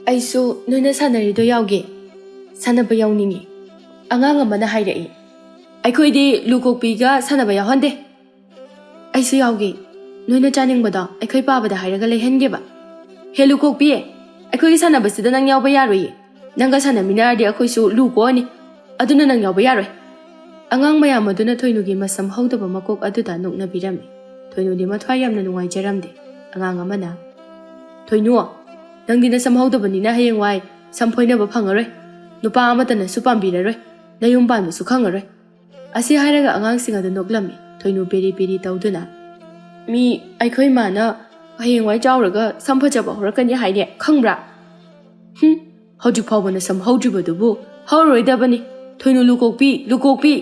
"ꯑꯩꯁꯨ ꯅꯣꯏꯅ ꯁꯥꯟꯅꯔꯤꯗꯣ ꯌꯥꯎꯒꯦ, ꯁꯥꯟꯅꯕ ꯌꯥꯎꯅꯤꯡꯉꯤ꯫" ꯑꯉꯥꯡ ꯑꯃꯅ ꯍꯥꯏꯔꯛꯏ, "ꯑꯩꯈꯣꯏꯗꯤ ꯂꯨ ꯀꯣꯛꯄꯤꯒ ꯁꯥꯟꯅꯕ ꯌꯥꯎꯍꯟꯗꯦ꯫" "ꯑꯩꯁꯨ ꯌꯥꯎꯒꯦ꯫ ꯅꯣꯏꯅ ꯆꯥꯅꯤꯡꯕꯗꯣ ꯑꯩꯈꯣꯏ ꯄꯥꯕꯗ ꯍꯥꯏꯔꯒ ꯂꯩꯍꯟꯒꯦꯕ꯫" "ꯍꯦ ꯂꯨ ꯀꯣꯛꯄꯤ, ꯑꯩꯈꯣꯏꯒꯤ ꯁꯥꯟꯅꯕꯁꯤꯗ ꯅꯪ ꯌꯥꯎꯕ ꯌꯥꯔꯣꯏꯌꯦ꯫ ꯅꯪꯒ ꯁꯥꯟꯅꯃꯤꯟꯅꯔꯗꯤ ꯑꯩꯈꯣꯏꯁꯨ ꯂꯨ ꯀꯣꯛꯑꯅꯤ꯫ ꯑꯗꯨꯅ ꯅꯪ ꯌꯥꯎꯕ ꯌꯥꯔꯣꯏ꯫" ꯑꯉꯥꯡ ꯃꯌꯥꯝ ꯑꯗꯨꯅ ꯊꯣꯏꯅꯨꯒꯤ ꯃꯁꯝ ꯍꯧꯗꯕ ꯃꯀꯣꯛ ꯑꯗꯨꯗ ꯅꯣꯛꯅꯕꯤꯔꯝꯃꯤ꯫ ꯊꯣꯏꯅꯨꯗꯤ ꯃꯊ꯭ꯋꯥꯏ ꯌꯥꯝꯅ ꯅꯨꯡꯉꯥꯏꯖꯔꯝꯗꯦ꯫ ꯑꯉꯥꯡ ꯑꯃꯅ, "ꯊꯣꯏꯅꯨ, ꯅꯪꯗꯤ ꯅꯁꯝ ꯍꯧꯗꯕꯅꯤꯅ ꯍꯌꯦꯡꯋꯥꯏ ꯁꯝ ꯐꯣꯏꯅꯕ ꯐꯪꯉꯔꯣꯏ꯫ ꯅꯨꯄꯥ ꯑꯃꯠꯇꯅꯁꯨ ꯄꯥꯝꯕꯤꯔꯔꯣꯏ꯫ ꯅꯌꯨꯝ ꯄꯥꯟꯕꯁꯨ ꯈꯪꯉꯔꯣꯏ꯫" ꯑꯁꯤ ꯍꯥꯏꯔꯒ ꯑꯉꯥꯡꯁꯤꯡ ꯑꯗꯨ ꯅꯣꯛꯂꯝꯃꯤ꯫ ꯊꯣꯏꯅꯨ ꯄꯦꯔꯤ ꯄꯦꯔꯤ ꯇꯧꯗꯨꯅ, "ꯃꯤ ꯑꯩꯈꯣꯏ ꯃꯥꯅ ꯍꯌꯦꯡꯋꯥꯏ ꯆꯥꯎꯔꯒ ꯁꯝ ꯐꯖꯕ ꯍꯧꯔꯛꯀꯅꯤ ꯍꯥꯏꯅꯦ, ꯈꯪꯕ꯭ꯔꯥ?" "ꯍꯨꯝ, ꯍꯧꯖꯤꯛ ꯐꯥꯎꯕ ꯅꯁꯝ ꯍꯧꯗ꯭ꯔꯤꯕꯗꯨꯕꯨ ꯍꯧꯔꯔꯣꯏꯗꯕꯅꯤ꯫ ꯊꯣꯏꯅꯨ ꯂꯨꯀꯣꯛꯄꯤ, ꯂꯨꯀꯣꯛꯄꯤ!"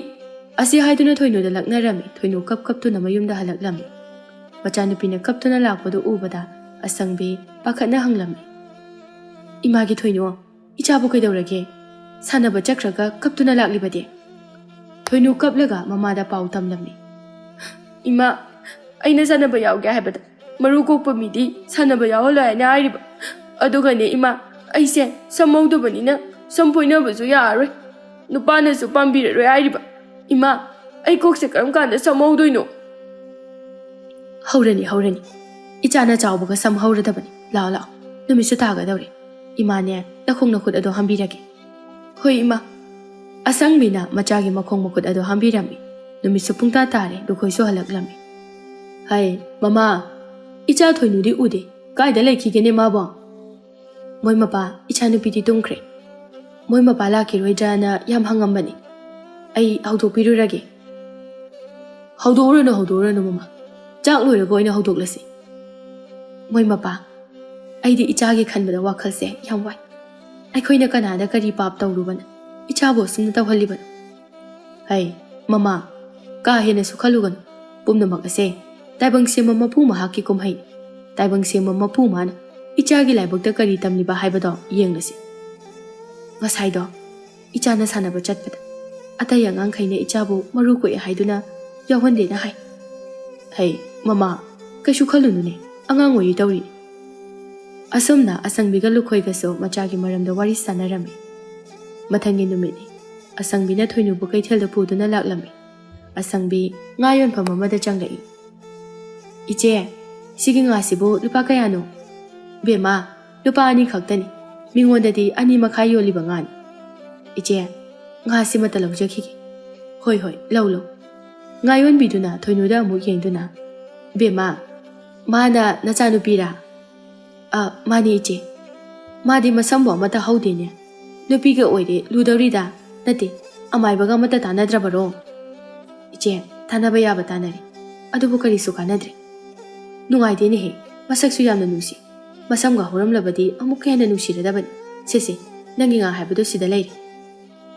ꯑꯁꯤ ꯍꯥꯏꯗꯨꯅ ꯊꯣꯏꯅꯨꯗ ꯂꯛꯅꯔꯝꯃꯤ꯫ ꯊꯣꯏꯅꯨ ꯀꯞ ꯀꯞꯇꯨꯅ ꯃꯌꯨꯝꯗ ꯍꯜꯂꯛꯂꯝꯃꯤ꯫ ꯃꯆꯥꯅꯨꯄꯤꯅ ꯀꯞꯇꯨꯅ ꯂꯥꯛꯄꯗꯨ ꯎꯕꯗ ꯑꯁꯪꯕꯤ ꯄꯥꯈꯠꯅ ꯍꯪꯂꯝꯃꯤ, "ꯏꯃꯥꯒꯤ ꯊꯣꯏꯅꯨ, ꯏꯆꯥꯕꯨ ꯀꯩꯗꯧꯔꯒꯦ? ꯁꯥꯟꯅꯕ ꯆꯠꯈ꯭ꯔꯒ ꯀꯞꯇꯨꯅ ꯂꯥꯛꯂꯤꯕꯗꯤ?" ꯊꯣꯏꯅꯨ ꯀꯞꯂꯒ ꯃꯃꯥꯗ ꯄꯥꯎ ꯇꯝꯂꯝꯃꯤ꯫ "ꯏꯃꯥ, ꯑꯩꯅ ꯁꯥꯟꯅꯕ ꯌꯥꯎꯒꯦ ꯍꯥꯏꯕꯗ ꯃꯔꯨ ꯀꯣꯛꯄ ꯃꯤꯗꯤ ꯁꯥꯟꯅꯕ ꯌꯥꯎꯍꯜꯂꯣꯏ ꯍꯥꯏꯅ ꯍꯥꯏꯔꯤꯕ꯫ ꯑꯗꯨꯒꯅꯦ ꯏꯃꯥ, ꯑꯩꯁꯦ ꯁꯝ ꯍꯧꯗꯕꯅꯤꯅ ꯁꯝ ꯐꯣꯏꯅꯕꯁꯨ ꯌꯥꯔꯔꯣꯏ꯫ ꯅꯨꯄꯥꯅꯁꯨ ꯄꯥꯝꯕꯤꯔꯔꯣꯏ ꯍꯥꯏꯔꯤꯕ꯫ ꯏꯃꯥ, ꯑꯩ ꯀꯣꯛꯁꯦ ꯀꯔꯝ ꯀꯥꯟꯗ ꯁꯝꯍꯧꯗꯣꯏꯅꯣ? ꯍꯧꯔꯅꯤ, ꯍꯧꯔꯅꯤ꯫ ꯏꯆꯥꯅ ꯆꯥꯎꯕꯒ ꯁꯝ ꯍꯧꯔꯗꯕꯅꯤ꯫ ꯂꯥꯛꯑꯣ, ꯂꯥꯛꯑꯣ꯫ ꯅꯨꯃꯤꯠꯁꯨ ꯇꯥꯒꯗꯧꯔꯦ꯫ ꯏꯃꯥꯅꯦ, ꯅꯈꯣꯡ ꯅꯈꯨꯠ ꯑꯗꯣ ꯍꯥꯝꯕꯤꯔꯒꯦ꯫ ꯍꯣꯏ, ꯏꯃꯥ꯫ ꯑꯁꯪꯕꯤꯅ ꯃꯆꯥꯒꯤ ꯃꯈꯣꯡ ꯃꯈꯨꯠ ꯑꯗꯣ ꯍꯥꯝꯕꯤꯔꯝꯃꯤ꯫ ꯅꯨꯃꯤꯠꯁꯨ ꯄꯨꯡꯇꯥ ꯇꯥꯔꯦ, ꯂꯨꯈꯣꯏꯁꯨ ꯍꯜꯂꯛꯂꯝꯃꯤ꯫ ꯍꯩ, ꯃꯃꯥ, ꯏꯆꯥ ꯊꯣꯏꯅꯨꯗꯤ ꯎꯗꯦ꯫ ꯀꯥꯏꯗ ꯂꯩꯈꯤꯒꯦꯅꯦ ꯃꯥꯕꯣ? ꯃꯣꯏ ꯃꯄꯥ, ꯏꯆꯥꯅꯨꯄꯤꯗꯤ ꯇꯨꯝꯈ꯭ꯔꯦ꯫ ꯃꯣꯏ ꯃꯄꯥ ꯂꯥꯛꯈꯤꯔꯣꯏꯗ꯭ꯔꯅ ꯌꯥꯝ ꯍꯪꯉꯝꯕꯅꯤ꯫ ꯑꯩ ꯍꯧꯗꯣꯛꯄꯤꯔꯨꯔꯒꯦ꯫ ꯍꯧꯗꯣꯛꯎꯔꯅꯨ, ꯍꯧꯗꯣꯛꯎꯔꯅꯨ, ꯃꯃꯥ꯫ ꯆꯥꯛ ꯂꯣꯏꯔꯒ ꯑꯣꯏꯅ ꯍꯧꯗꯣꯛꯂꯁꯤ꯫ ꯃꯣꯏ ꯃꯄꯥ, ꯑꯩꯗꯤ ꯏꯆꯥꯒꯤ ꯈꯟꯕꯗ ꯋꯥꯈꯜꯁꯦ ꯌꯥꯝ ꯋꯥꯏ꯫ ꯑꯩꯈꯣꯏꯅ ꯀꯅꯥꯗ ꯀꯔꯤ ꯄꯥꯞ ꯇꯧꯔꯨꯕꯅ ꯏꯆꯥꯕꯨ ꯑꯁꯨꯝꯅ ꯇꯧꯍꯜꯂꯤꯕꯅꯣ? ꯍꯩ, ꯃꯃꯥ, ꯀꯥ ꯍꯦꯟꯅꯁꯨ ꯈꯜꯂꯨꯒꯅꯨ꯫ ꯄꯨꯝꯅꯃꯛ ꯑꯁꯦ ꯇꯥꯏꯕꯪ ꯁꯦꯝꯕ ꯃꯄꯨ ꯃꯍꯥꯛꯀꯤ ꯀꯨꯝꯍꯩꯅꯤ꯫ ꯇꯥꯏꯕꯪ ꯁꯦꯝꯕ ꯃꯄꯨ ꯃꯥꯅ ꯏꯆꯥꯒꯤ ꯂꯥꯏꯕꯛꯇ ꯀꯔꯤ ꯇꯝꯂꯤꯕ ꯍꯥꯏꯕꯗꯣ ꯌꯦꯡꯂꯁꯤ꯫ ꯉꯁꯥꯏꯗꯣ ꯏꯆꯥꯅ ꯁꯥꯟꯅꯕ ꯆꯠꯄꯗ ꯑꯇꯩ ꯑꯉꯥꯡꯈꯩꯅ ꯏꯆꯥꯕꯨ ꯃꯔꯨ ꯀꯣꯛꯑꯦ ꯍꯥꯏꯗꯨꯅ ꯌꯥꯎꯍꯟꯗꯦꯅ ꯍꯥꯏ꯫ ꯍꯩ, ꯃꯃꯥ, ꯀꯩꯁꯨ ꯈꯜꯂꯨꯅꯨꯅꯦ, ꯑꯉꯥꯡ ꯑꯣꯏꯔꯤ ꯇꯧꯔꯤꯅꯤ꯫ ꯑꯁꯨꯝꯅ ꯑꯁꯪꯕꯤꯒ ꯂꯨꯈꯣꯏꯒꯁꯨ ꯃꯆꯥꯒꯤ ꯃꯔꯝꯗ ꯋꯥꯔꯤ ꯁꯥꯟꯅꯔꯝꯃꯤ꯫ ꯃꯊꯪꯒꯤ ꯅꯨꯃꯤꯠꯅꯤ꯫ ꯑꯁꯪꯕꯤꯅ ꯊꯣꯏꯅꯨꯕꯨ ꯀꯩꯊꯦꯜꯗ ꯄꯨꯗꯨꯅ ꯂꯥꯛꯂꯝꯃꯤ꯫ ꯑꯁꯪꯕꯤ ꯉꯥ ꯌꯣꯟꯐꯝ ꯑꯃꯗ ꯆꯪꯂꯛꯏ꯫ "ꯏꯆꯦ, ꯁꯤꯒꯤ ꯉꯥꯁꯤꯕꯨ ꯂꯨꯄꯥ ꯀꯌꯥꯅꯣ?" "ꯕꯦꯝꯃ, ꯂꯨꯄꯥ ꯑꯅꯤ ꯈꯛꯇꯅꯤ꯫ ꯃꯤꯉꯣꯟꯗꯗꯤ ꯑꯅꯤ ꯃꯈꯥꯏ ꯌꯣꯜꯂꯤꯕ ꯉꯥꯅꯤ꯫ ꯏꯆꯦ, ꯉꯥꯁꯤꯃꯇ ꯂꯧꯖꯈꯤꯒꯦ꯫" "ꯍꯣꯏ, ꯍꯣꯏ, ꯂꯧ, ꯂꯧ꯫" ꯉꯥ ꯌꯣꯟꯕꯤꯗꯨꯅ ꯊꯣꯏꯅꯨꯗ ꯑꯃꯨꯛ ꯌꯦꯡꯗꯨꯅ, "ꯕꯦꯝꯃ, ꯃꯥꯅ ꯅꯆꯥꯅꯨꯄꯤꯔꯥ?" "ꯑ, ꯃꯥꯅꯤ, ꯏꯆꯦ꯫ ꯃꯥꯗꯤ ꯃꯁꯝꯕꯨ ꯑꯃꯠꯇ ꯍꯧꯗꯦꯅꯦ꯫ ꯅꯨꯄꯤꯒ ꯑꯣꯏꯔꯦ ꯂꯨꯗꯧꯔꯤꯗ꯫ ꯅꯠꯇꯦ, ꯑꯃꯥꯏꯕꯒ ꯑꯃꯠꯇ ꯇꯥꯟꯅꯗ꯭ꯔꯕꯔꯣ?" "ꯏꯆꯦ, ꯇꯥꯟꯅꯕ ꯌꯥꯕ ꯇꯥꯟꯅꯔꯦ꯫ ꯑꯗꯨꯕꯨ ꯀꯔꯤꯁꯨ ꯀꯥꯟꯅꯗ꯭ꯔꯦ꯫ ꯅꯨꯡꯉꯥꯏꯇꯦꯅꯦꯍꯦ꯫ ꯃꯁꯛꯁꯨ ꯌꯥꯝꯅ ꯅꯨꯡꯁꯤ꯫ ꯃꯁꯝꯒ ꯍꯧꯔꯝꯂꯕꯗꯤ ꯑꯃꯨꯛꯀ ꯍꯦꯟꯅ ꯅꯨꯡꯁꯤꯔꯗꯕꯅꯤ꯫ ꯁꯦ, ꯁꯦ, ꯅꯪꯒꯤ ꯉꯥ ꯍꯥꯏꯕꯗꯨ ꯁꯤꯗ ꯂꯩꯔꯦ꯫"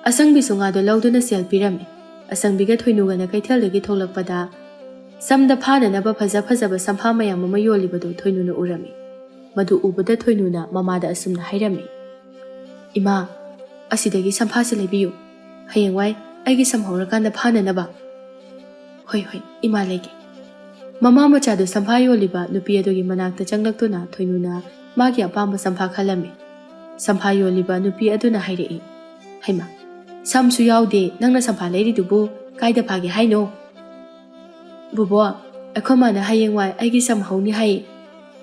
ꯑꯁꯪꯕꯤꯁꯨ ꯉꯥꯗꯣ ꯂꯧꯗꯨꯅ ꯁꯦꯜ ꯄꯤꯔꯝꯃꯤ꯫ ꯑꯁꯪꯕꯤꯒ ꯊꯣꯏꯅꯨꯒꯅ ꯀꯩꯊꯦꯜꯗꯒꯤ ꯊꯣꯛꯂꯛꯄꯗ ꯁꯝꯗ ꯐꯥꯅꯅꯕ ꯐꯖ ꯐꯖꯕ ꯁꯝꯐꯥ ꯃꯌꯥꯝ ꯑꯃ ꯌꯣꯜꯂꯤꯕꯗꯨ ꯊꯣꯏꯅꯨꯅ ꯎꯔꯝꯃꯤ꯫ ꯃꯗꯨ ꯎꯕꯗ ꯊꯣꯏꯅꯨꯅ ꯃꯃꯥꯗ ꯑꯁꯨꯝꯅ ꯍꯥꯏꯔꯝꯃꯤ, "ꯏꯃꯥ, ꯑꯁꯤꯗꯒꯤ ꯁꯝꯐꯥꯁꯦ ꯂꯩꯕꯤꯌꯨ꯫ ꯍꯌꯦꯡꯋꯥꯏ ꯑꯩꯒꯤ ꯁꯝ ꯍꯧꯔꯀꯥꯟꯗ ꯐꯥꯅꯅꯕ꯫" "ꯍꯣꯏ, ꯍꯣꯏ, ꯏꯃꯥ ꯂꯩꯒꯦ꯫" ꯃꯃꯥ ꯃꯆꯥꯗꯨ ꯁꯝꯐꯥ ꯌꯣꯜꯂꯤꯕ ꯅꯨꯄꯤ ꯑꯗꯨꯒꯤ ꯃꯅꯥꯛꯇ ꯆꯪꯂꯛꯇꯨꯅ ꯊꯣꯏꯅꯨꯅ ꯃꯥꯒꯤ ꯑꯄꯥꯝꯕ ꯁꯝꯐꯥ ꯈꯜꯂꯝꯃꯤ꯫ ꯁꯝꯐꯥ ꯌꯣꯜꯂꯤꯕ ꯅꯨꯄꯤ ꯑꯗꯨꯅ ꯍꯥꯏꯔꯛꯏ, "ꯍꯩꯃꯥ, ꯁꯝꯁꯨ ꯌꯥꯎꯗꯦ, ꯅꯪꯅ ꯁꯝꯐꯥ ꯂꯩꯔꯤꯗꯨꯕꯨ ꯀꯥꯏꯗ ꯐꯥꯒꯦ ꯍꯥꯏꯅꯣ? ꯕꯣꯕꯣ, ꯑꯩꯈꯣꯏ ꯃꯥꯅ ꯍꯌꯦꯡꯋꯥꯏ ꯑꯩꯒꯤ ꯁꯝ ꯍꯧꯅꯤ ꯍꯥꯏꯌꯦ꯫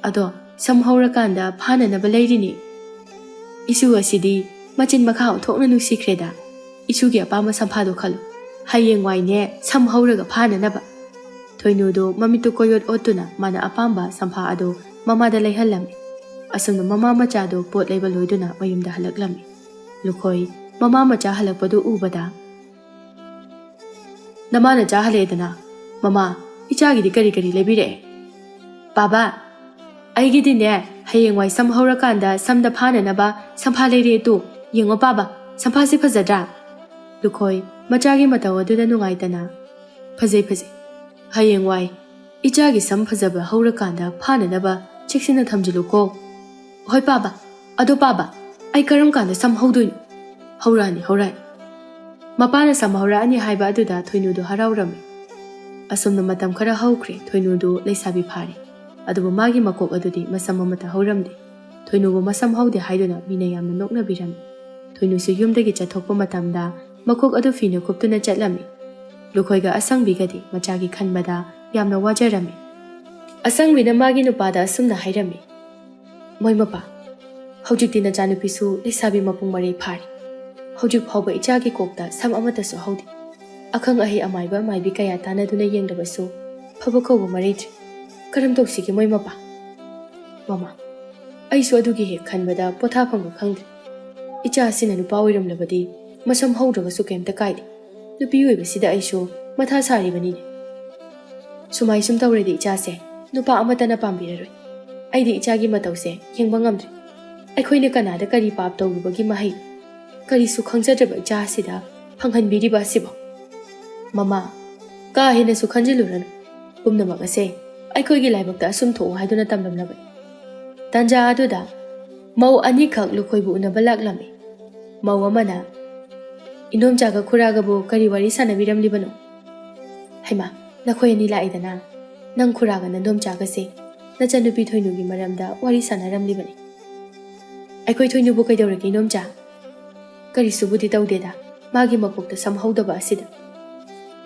ꯑꯗꯣ ꯁꯝ ꯍꯧꯔꯀꯥꯟꯗ ꯐꯥꯅꯅꯕ ꯂꯩꯔꯤꯅꯤ꯫ ꯏꯁꯨ ꯑꯁꯤꯗꯤ ꯃꯆꯤꯟ ꯃꯈꯥ ꯑꯣꯟꯊꯣꯛꯅ ꯅꯨꯡꯁꯤꯈ꯭ꯔꯦꯗ꯫ ꯏꯁꯨꯒꯤ ꯑꯄꯥꯝꯕ ꯁꯝꯐꯥꯗꯣ ꯈꯜꯂꯨ꯫ ꯍꯌꯦꯡꯋꯥꯏꯅꯦ ꯁꯝ ꯍꯧꯔꯒ ꯐꯥꯅꯅꯕ꯫ ꯊꯣꯏꯅꯨꯗꯨ ꯃꯃꯤꯠꯇꯨ ꯀꯣꯏꯑꯣꯠ ꯑꯣꯠꯇꯨꯅ ꯃꯥꯅ ꯑꯄꯥꯝꯕ ꯁꯝꯐꯥ ꯑꯗꯨ ꯃꯃꯥꯗ ꯂꯩꯍꯜꯂꯝꯃꯤ꯫ ꯑꯁꯨꯝꯅ ꯃꯃꯥ ꯃꯆꯥꯗꯨ ꯄꯣꯠ ꯂꯩꯕ ꯂꯣꯏꯗꯨꯅ ꯃꯌꯨꯝꯗ ꯍꯜꯂꯛꯂꯝꯃꯤ꯫ ꯂꯨꯈꯣꯏ ꯃꯃꯥ ꯃꯆꯥ ꯍꯜꯂꯛꯄꯗꯨ ꯎꯕꯗ, "ꯅꯃꯥ ꯅꯆꯥ ꯍꯜꯂꯛꯑꯦꯗꯅ꯫ ꯃꯃꯥ, ꯏꯆꯥꯒꯤꯗꯤ ꯀꯔꯤ ꯀꯔꯤ ꯂꯩꯕꯤꯔꯛꯑꯦ?" "ꯄꯥꯕ, ꯑꯩꯒꯤꯗꯤꯅꯦ, ꯍꯌꯦꯡꯋꯥꯏ ꯁꯝ ꯍꯧꯔꯀꯥꯟꯗ ꯁꯝꯗ ꯐꯥꯅꯅꯕ ꯁꯝꯐꯥ ꯂꯩꯔꯛꯑꯦ ꯇꯨ꯫ ꯌꯦꯡꯉꯣ ꯄꯥꯕ, ꯁꯝꯐꯥꯁꯤ ꯐꯖꯗ꯭ꯔꯥ?" ꯂꯨꯈꯣꯏ ꯃꯆꯥꯒꯤ ꯃꯇꯧ ꯑꯗꯨꯗ ꯅꯨꯡꯉꯥꯏꯇꯅ, "ꯐꯖꯩ, ꯐꯖꯩ꯫ ꯍꯌꯦꯡꯋꯥꯏ ꯏꯆꯥꯒꯤ ꯁꯝ ꯐꯖꯕ ꯍꯧꯔꯀꯥꯟꯗ ꯐꯥꯅꯅꯕ ꯆꯦꯛꯁꯤꯟꯅ ꯊꯝꯖꯤꯜꯂꯨꯀꯣ꯫ ꯍꯣꯏ ꯄꯥꯕ, ꯑꯗꯣ ꯄꯥꯕ, ꯑꯩ ꯀꯔꯝ ꯀꯥꯟꯗ ꯁꯝ ꯍꯧꯗꯣꯏꯅꯣ?" "ꯍꯧꯔꯛꯑꯅꯤ, ꯍꯧꯔꯛꯑꯅꯤ꯫" ꯃꯄꯥꯅ ꯁꯝ ꯍꯧꯔꯛꯑꯅꯤ ꯍꯥꯏꯕ ꯑꯗꯨꯗ ꯊꯣꯏꯅꯨꯗꯨ ꯍꯔꯥꯎꯔꯝꯃꯤ꯫ ꯑꯁꯨꯝꯅ ꯃꯇꯝ ꯈꯔ ꯍꯧꯈ꯭ꯔꯦ, ꯊꯣꯏꯅꯨꯗꯨ ꯂꯩꯁꯥꯕꯤ ꯐꯥꯔꯦ꯫ ꯑꯗꯨꯕꯨ ꯃꯥꯒꯤ ꯃꯀꯣꯛ ꯑꯗꯨꯗꯤ ꯃꯁꯝ ꯑꯃꯠꯇ ꯍꯧꯔꯝꯗꯦ꯫ ꯊꯣꯏꯅꯨꯕꯨ ꯃꯁꯝ ꯍꯧꯗꯦ ꯍꯥꯏꯗꯨꯅ ꯃꯤꯅ ꯌꯥꯝꯅ ꯅꯣꯛꯅꯕꯤꯔꯝꯃꯤ꯫ ꯊꯣꯏꯅꯨꯁꯨ ꯌꯨꯝꯗꯒꯤ ꯆꯠꯊꯣꯛꯄ ꯃꯇꯝꯗ ꯃꯀꯣꯛ ꯑꯗꯨ ꯐꯤꯅ ꯀꯨꯞꯇꯨꯅ ꯆꯠꯂꯝꯃꯤ꯫ ꯂꯨꯈꯣꯏꯒ ꯑꯁꯪꯕꯤꯒꯗꯤ ꯃꯆꯥꯒꯤ ꯈꯟꯕꯗ ꯌꯥꯝꯅ ꯋꯥꯖꯔꯝꯃꯤ꯫ ꯑꯁꯪꯕꯤꯅ ꯃꯥꯒꯤ ꯅꯨꯄꯥꯗ ꯑꯁꯨꯝꯅ ꯍꯥꯏꯔꯝꯃꯤ, "ꯃꯣꯏ ꯃꯄꯥ, ꯍꯧꯖꯤꯛꯇꯤ ꯅꯆꯥꯅꯨꯄꯤꯁꯨ ꯂꯩꯁꯥꯕꯤ ꯃꯄꯨꯡ ꯃꯔꯩ ꯐꯥꯔꯦ꯫ ꯍꯧꯖꯤꯛ ꯐꯥꯎꯕ ꯏꯆꯥꯒꯤ ꯀꯣꯛꯇ ꯁꯝ ꯑꯃꯠꯇꯁꯨ ꯍꯧꯗꯦ꯫ ꯑꯈꯪ ꯑꯍꯩ ꯑꯃꯥꯏꯕ ꯑꯃꯥꯏꯕꯤ ꯀꯌꯥ ꯇꯥꯟꯅꯗꯨꯅ ꯌꯦꯡꯂꯕꯁꯨ ꯐꯕ ꯀꯧꯕ ꯃꯔꯩꯗ꯭ꯔꯤ꯫ ꯀꯔꯝ ꯇꯧꯁꯤꯒꯦ ꯃꯣꯏ ꯃꯄꯥ?" "ꯃꯃꯥ, ꯑꯩꯁꯨ ꯑꯗꯨꯒꯤ ꯍꯦꯛ ꯈꯟꯕꯗ ꯄꯣꯊꯥꯐꯝꯒ ꯈꯪꯗ꯭ꯔꯦ꯫ ꯏꯆꯥꯁꯤꯅ ꯅꯨꯄꯥ ꯑꯣꯏꯔꯝꯂꯕꯗꯤ ꯃꯁꯝ ꯍꯧꯗ꯭ꯔꯒꯁꯨ ꯀꯩꯝꯇ ꯀꯥꯏꯗꯦ꯫ ꯅꯨꯄꯤ ꯑꯣꯏꯕꯁꯤꯗ ꯑꯩꯁꯨ ꯃꯊꯥ ꯁꯥꯔꯤꯕꯅꯤꯅꯦ꯫ ꯁꯨꯃꯥꯏ ꯁꯨꯝ ꯇꯧꯔꯗꯤ ꯏꯆꯥꯁꯦ ꯅꯨꯄꯥ ꯑꯃꯠꯇꯅ ꯄꯥꯝꯕꯤꯔꯔꯣꯏ꯫ ꯑꯩꯗꯤ ꯏꯆꯥꯒꯤ ꯃꯇꯧꯁꯦ ꯌꯦꯡꯕ ꯉꯝꯗ꯭ꯔꯦ꯫ ꯑꯩꯈꯣꯏꯅ ꯀꯅꯥꯗ ꯀꯔꯤ ꯄꯥꯞ ꯇꯧꯔꯨꯕꯒꯤ ꯃꯍꯩ? ꯀꯔꯤꯁꯨ ꯈꯪꯖꯗ꯭ꯔꯕ ꯏꯆꯥ ꯑꯁꯤꯗ ꯐꯪꯍꯟꯕꯤꯔꯤꯕ ꯑꯁꯤꯕꯣ?" "ꯃꯃꯥ, ꯀꯥ ꯍꯦꯟꯅꯁꯨ ꯈꯟꯖꯤꯜꯂꯨꯔꯅꯨ꯫ ꯄꯨꯝꯅꯃꯛ ꯑꯁꯦ ꯑꯩꯈꯣꯏꯒꯤ ꯂꯥꯏꯕꯛꯇ ꯑꯁꯨꯝ ꯊꯣꯛꯎ ꯍꯥꯏꯗꯨꯅ ꯇꯝꯂꯝꯂꯕꯅꯤ꯫" ꯇꯥꯟꯖꯥ ꯑꯗꯨꯗ ꯃꯧ ꯑꯅꯤꯈꯛ ꯂꯨꯈꯣꯏꯕꯨ ꯎꯅꯕ ꯂꯥꯛꯂꯝꯃꯤ꯫ ꯃꯧ ꯑꯃꯅ, "ꯏꯟꯗꯣꯝꯆꯥꯒ ꯈꯨꯔꯥꯒꯕꯨ ꯀꯔꯤ ꯋꯥꯔꯤ ꯁꯥꯟꯅꯕꯤꯔꯝꯂꯤꯕꯅꯣ?" "ꯍꯩꯃꯥ, ꯅꯈꯣꯏ ꯑꯅꯤ ꯂꯥꯛꯏꯗꯅ꯫ ꯅꯪ ꯈꯨꯔꯥꯒ ꯅꯟꯗꯣꯝꯆꯥꯒꯁꯦ ꯅꯆꯟꯅꯨꯄꯤ ꯊꯣꯏꯅꯨꯒꯤ ꯃꯔꯝꯗ ꯋꯥꯔꯤ ꯁꯥꯟꯅꯔꯝꯂꯤꯕꯅꯤ꯫" "ꯑꯩꯈꯣꯏ ꯊꯣꯏꯅꯨꯕꯨ ꯀꯩꯗꯧꯔꯒꯦ ꯏꯟꯗꯣꯝꯆꯥ?" "ꯀꯔꯤꯁꯨꯕꯨꯗꯤ ꯇꯧꯗꯦꯗ, ꯃꯥꯒꯤ ꯃꯀꯣꯛꯇ ꯁꯝ ꯍꯧꯗꯕ ꯑꯁꯤꯗ꯫"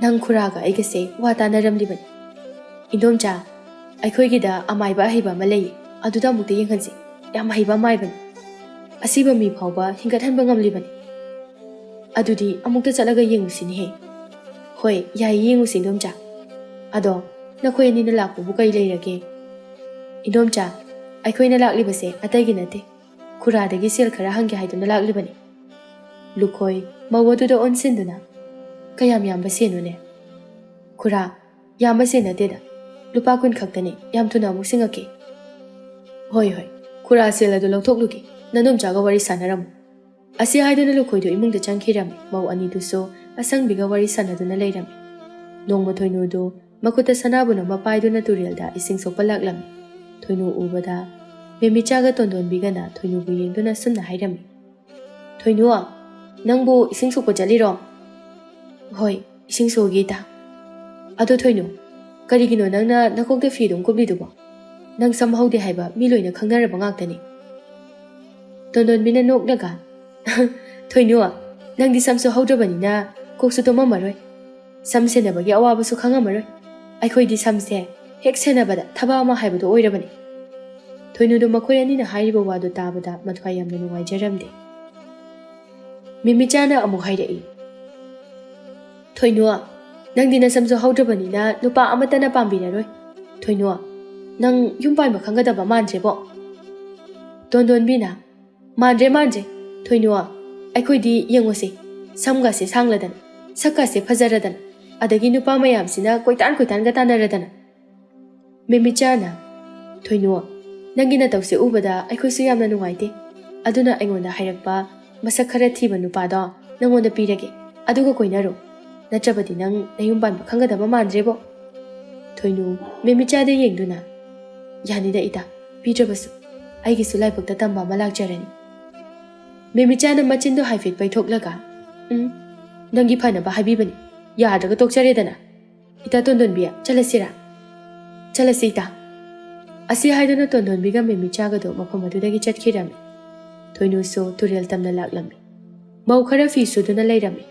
ꯅꯪ ꯈꯨꯔꯥꯒ ꯑꯩꯒꯁꯦ ꯋꯥ ꯇꯥꯅꯔꯝꯂꯤꯕꯅꯤ꯫ "ꯏꯟꯗꯣꯝꯆꯥ, ꯑꯩꯈꯣꯏꯒꯤꯗ ꯑꯃꯥꯏꯕ ꯑꯍꯩꯕ ꯑꯃ ꯂꯩꯌꯦ, ꯑꯗꯨꯗ ꯑꯃꯨꯛꯇ ꯌꯦꯡꯍꯟꯁꯤ꯫ ꯌꯥꯝ ꯍꯩꯕ ꯑꯃꯥꯏꯕꯅꯤ꯫ ꯑꯁꯤꯕ ꯃꯤ ꯐꯥꯎꯕ ꯍꯤꯡꯒꯠꯍꯟꯕ ꯉꯝꯂꯤꯕꯅꯤ꯫ ꯑꯗꯨꯗꯤ ꯑꯃꯨꯛꯇ ꯆꯠꯂꯒ ꯌꯦꯡꯉꯨꯁꯤꯅꯦꯍꯦ꯫" "ꯍꯣꯏ, ꯌꯥꯏꯌꯦ, ꯌꯦꯡꯉꯨꯁꯤ ꯏꯟꯗꯣꯝꯆꯥ꯫ ꯑꯗꯣ ꯅꯈꯣꯏ ꯑꯅꯤꯅ ꯂꯥꯛꯄꯕꯨ ꯀꯔꯤ ꯂꯩꯔꯒꯦ?" "ꯏꯟꯗꯣꯝꯆꯥ, ꯑꯩꯈꯣꯏꯅ ꯂꯥꯛꯂꯤꯕꯁꯦ ꯑꯇꯩꯒꯤ ꯅꯠꯇꯦ꯫ ꯈꯨꯔꯥꯗꯒꯤ ꯁꯦꯜ ꯈꯔ ꯍꯪꯒꯦ ꯍꯥꯏꯗꯨꯅ ꯂꯥꯛꯂꯤꯕꯅꯤ꯫" ꯂꯨꯈꯣꯏ ꯃꯧ ꯑꯗꯨꯗ ꯑꯣꯟꯁꯤꯟꯗꯨꯅ, "ꯀꯌꯥꯝ ꯌꯥꯝꯕ ꯁꯦꯜꯅꯣꯅꯦ?" "ꯈꯨꯔꯥ, ꯌꯥꯝꯕ ꯁꯦꯜ ꯅꯠꯇꯦꯗ, ꯂꯨꯄꯥ ꯀꯨꯟ ꯈꯛꯇꯅꯤ, ꯌꯥꯝ ꯊꯨꯅ ꯑꯃꯨꯛ ꯁꯤꯡꯉꯛꯀꯦ꯫" "ꯍꯣꯏ, ꯍꯣꯏ, ꯈꯨꯔꯥ ꯁꯦꯜ ꯑꯗꯨ ꯂꯧꯊꯣꯛꯂꯨꯒꯦ, ꯅꯅꯣꯝꯆꯥꯒ ꯋꯥꯔꯤ ꯁꯥꯟꯅꯔꯝꯃꯨ꯫" ꯑꯁꯤ ꯍꯥꯏꯗꯨꯅ ꯂꯨꯈꯣꯏꯗꯨ ꯏꯃꯨꯡꯗ ꯆꯪꯈꯤꯔꯝꯃꯤ꯫ ꯃꯧ ꯑꯅꯤꯗꯨꯁꯨ ꯑꯁꯪꯕꯤꯒ ꯋꯥꯔꯤ ꯁꯥꯟꯅꯗꯨꯅ ꯂꯩꯔꯝꯃꯤ꯫ ꯅꯣꯡꯃ ꯊꯣꯏꯅꯨꯗꯨ ꯃꯈꯨꯠꯇ ꯁꯅꯥꯕꯨꯟ ꯑꯃ ꯄꯥꯏꯗꯨꯅ ꯇꯨꯔꯦꯜꯗ ꯏꯁꯤꯡ ꯁꯣꯛꯄ ꯂꯥꯛꯂꯝꯃꯤ꯫ ꯊꯣꯏꯅꯨ ꯎꯕꯗ ꯃꯦꯃꯤꯆꯥꯒ ꯇꯣꯟꯗꯣꯟꯕꯤꯒꯅ ꯊꯣꯏꯅꯨꯕꯨ ꯌꯦꯡꯗꯨꯅ ꯁꯨꯝꯅ ꯍꯥꯏꯔꯝꯃꯤ, "ꯊꯣꯏꯅꯨ, ꯅꯪꯕꯨ ꯏꯁꯤꯡ ꯁꯣꯛꯄ ꯆꯠꯂꯤꯔꯣ?" "ꯍꯣꯏ, ꯏꯁꯤꯡ ꯁꯣꯛꯏ ꯏꯇꯥ꯫ ꯑꯗꯣ ꯊꯣꯏꯅꯨ, ꯀꯔꯤꯒꯤꯅꯣ ꯅꯪꯅ ꯅꯀꯣꯛꯇ ꯐꯤ ꯑꯗꯨꯝ ꯀꯨꯞꯂꯤꯗꯨꯕꯣ? ꯅꯪ ꯁꯝ ꯍꯧꯗꯦ ꯍꯥꯏꯕ ꯃꯤ ꯂꯣꯏꯅ ꯈꯪꯅꯔꯕ ꯉꯥꯛꯇꯅꯤ꯫" ꯇꯣꯟꯗꯣꯟꯕꯤꯅ ꯅꯣꯛꯂꯒ, "ꯊꯣꯏꯅꯨ, ꯅꯪꯗꯤ ꯁꯝꯁꯨ ꯍꯧꯗ꯭ꯔꯕꯅꯤꯅ ꯀꯣꯛꯁꯨ ꯇꯨꯝꯃꯝꯃꯔꯣꯏ꯫ ꯁꯝ ꯁꯦꯟꯅꯕꯒꯤ ꯑꯋꯥꯕꯁꯨ ꯈꯪꯉꯝꯃꯔꯣꯏ꯫ ꯑꯩꯈꯣꯏꯗꯤ ꯁꯝꯁꯦ ꯍꯦꯛ ꯁꯦꯟꯅꯕꯗ ꯊꯕꯛ ꯑꯃ ꯍꯥꯏꯕꯗꯨ ꯑꯣꯏꯔꯕꯅꯤ꯫" ꯊꯣꯏꯅꯨꯗꯨ ꯃꯈꯣꯏ ꯑꯅꯤꯅ ꯍꯥꯏꯔꯤꯕ ꯋꯥꯗꯨ ꯇꯥꯕꯗ ꯃꯊ꯭ꯋꯥꯏ ꯌꯥꯝꯅ ꯅꯨꯡꯉꯥꯏꯖꯔꯝꯗꯦ꯫ ꯃꯦꯃꯤꯆꯥꯅ ꯑꯃꯨꯛ ꯍꯥꯏꯔꯛꯏ, "ꯊꯣꯏꯅꯨ, ꯅꯪꯗꯤ ꯅꯁꯝꯁꯨ ꯍꯧꯗ꯭ꯔꯕꯅꯤꯅ ꯅꯨꯄꯥ ꯑꯃꯠꯇꯅ ꯄꯥꯝꯕꯤꯔꯔꯣꯏ꯫ ꯊꯣꯏꯅꯨ, ꯅꯪ ꯌꯨꯝ ꯄꯥꯟꯕ ꯈꯪꯒꯗꯕ ꯃꯥꯟꯗ꯭ꯔꯦꯕꯣ꯫" ꯇꯣꯟꯗꯣꯟꯕꯤꯅ, "ꯃꯥꯟꯗ꯭ꯔꯦ, ꯃꯥꯟꯗ꯭ꯔꯦ꯫ ꯊꯣꯏꯅꯨ, ꯑꯩꯈꯣꯏꯗꯤ ꯌꯦꯡꯉꯨꯁꯦ, ꯁꯝꯒꯁꯦ ꯁꯥꯡꯂꯗꯅ, ꯁꯛꯀꯁꯦ ꯐꯖꯔꯗꯅ, ꯑꯗꯒꯤ ꯅꯨꯄꯥ ꯃꯌꯥꯝꯁꯤꯅ ꯀꯣꯏꯇꯥꯟ ꯀꯣꯏꯇꯥꯟꯒ ꯇꯥꯟꯅꯔꯗꯅ꯫" ꯃꯦꯃꯤꯆꯥꯅ, "ꯊꯣꯏꯅꯨ, ꯅꯪꯒꯤ ꯅꯇꯧꯁꯦ ꯎꯕꯗ ꯑꯩꯈꯣꯏꯁꯨ ꯌꯥꯝꯅ ꯅꯨꯡꯉꯥꯏꯇꯦ꯫ ꯑꯗꯨꯅ ꯑꯩꯉꯣꯟꯗ ꯍꯥꯏꯔꯛꯄ ꯃꯁꯛ ꯈꯔ ꯊꯤꯕ ꯅꯨꯄꯥꯗꯣ ꯅꯪꯉꯣꯟꯗ ꯄꯤꯔꯒꯦ, ꯑꯗꯨꯒ ꯀꯣꯏꯅꯔꯣ꯫ ꯅꯠꯇ꯭ꯔꯕꯗꯤ ꯅꯪ ꯅꯌꯨꯝ ꯄꯥꯟꯕ ꯈꯪꯒꯗꯕ ꯃꯥꯟꯗ꯭ꯔꯦꯕꯣ꯫" ꯊꯣꯏꯅꯨ ꯃꯦꯃꯤꯆꯥꯗ ꯌꯦꯡꯗꯨꯅ, "ꯌꯥꯅꯤꯗ ꯏꯇꯥ, ꯄꯤꯗ꯭ꯔꯕꯁꯨ꯫ ꯑꯩꯒꯤꯁꯨ ꯂꯥꯏꯕꯛꯇ ꯇꯝꯕ ꯑꯃ ꯂꯥꯛꯆꯔꯅꯤ꯫" ꯃꯦꯃꯤꯆꯥꯅ ꯃꯆꯤꯟꯗꯣ ꯍꯥꯏꯐꯦꯠ ꯄꯩꯊꯣꯛꯂꯒ, "ꯎꯝ, ꯅꯪꯒꯤ ꯐꯅꯕ ꯍꯥꯏꯕꯤꯕꯅꯤ꯫ ꯌꯥꯗ꯭ꯔꯒ ꯇꯣꯛꯆꯔꯦꯗꯅ꯫ ꯏꯇꯥ ꯇꯣꯟꯗꯣꯟꯕꯤ, ꯆꯠꯂꯁꯤꯔꯥ?" "ꯆꯠꯂꯁꯤ ꯏꯇꯥ꯫" ꯑꯁꯤ ꯍꯥꯏꯗꯨꯅ ꯇꯣꯟꯗꯣꯟꯕꯤꯒ ꯃꯦꯃꯤꯆꯥꯒꯗꯣ ꯃꯐꯝ ꯑꯗꯨꯗꯒꯤ ꯆꯠꯈꯤꯔꯝꯃꯤ꯫ ꯊꯣꯏꯅꯨꯁꯨ ꯇꯨꯔꯦꯜ ꯇꯝꯅ ꯂꯥꯛꯂꯝꯃꯤ꯫ ꯃꯧ ꯈꯔ ꯐꯤ ꯁꯨꯗꯨꯅ ꯂꯩꯔꯝꯃꯤ꯫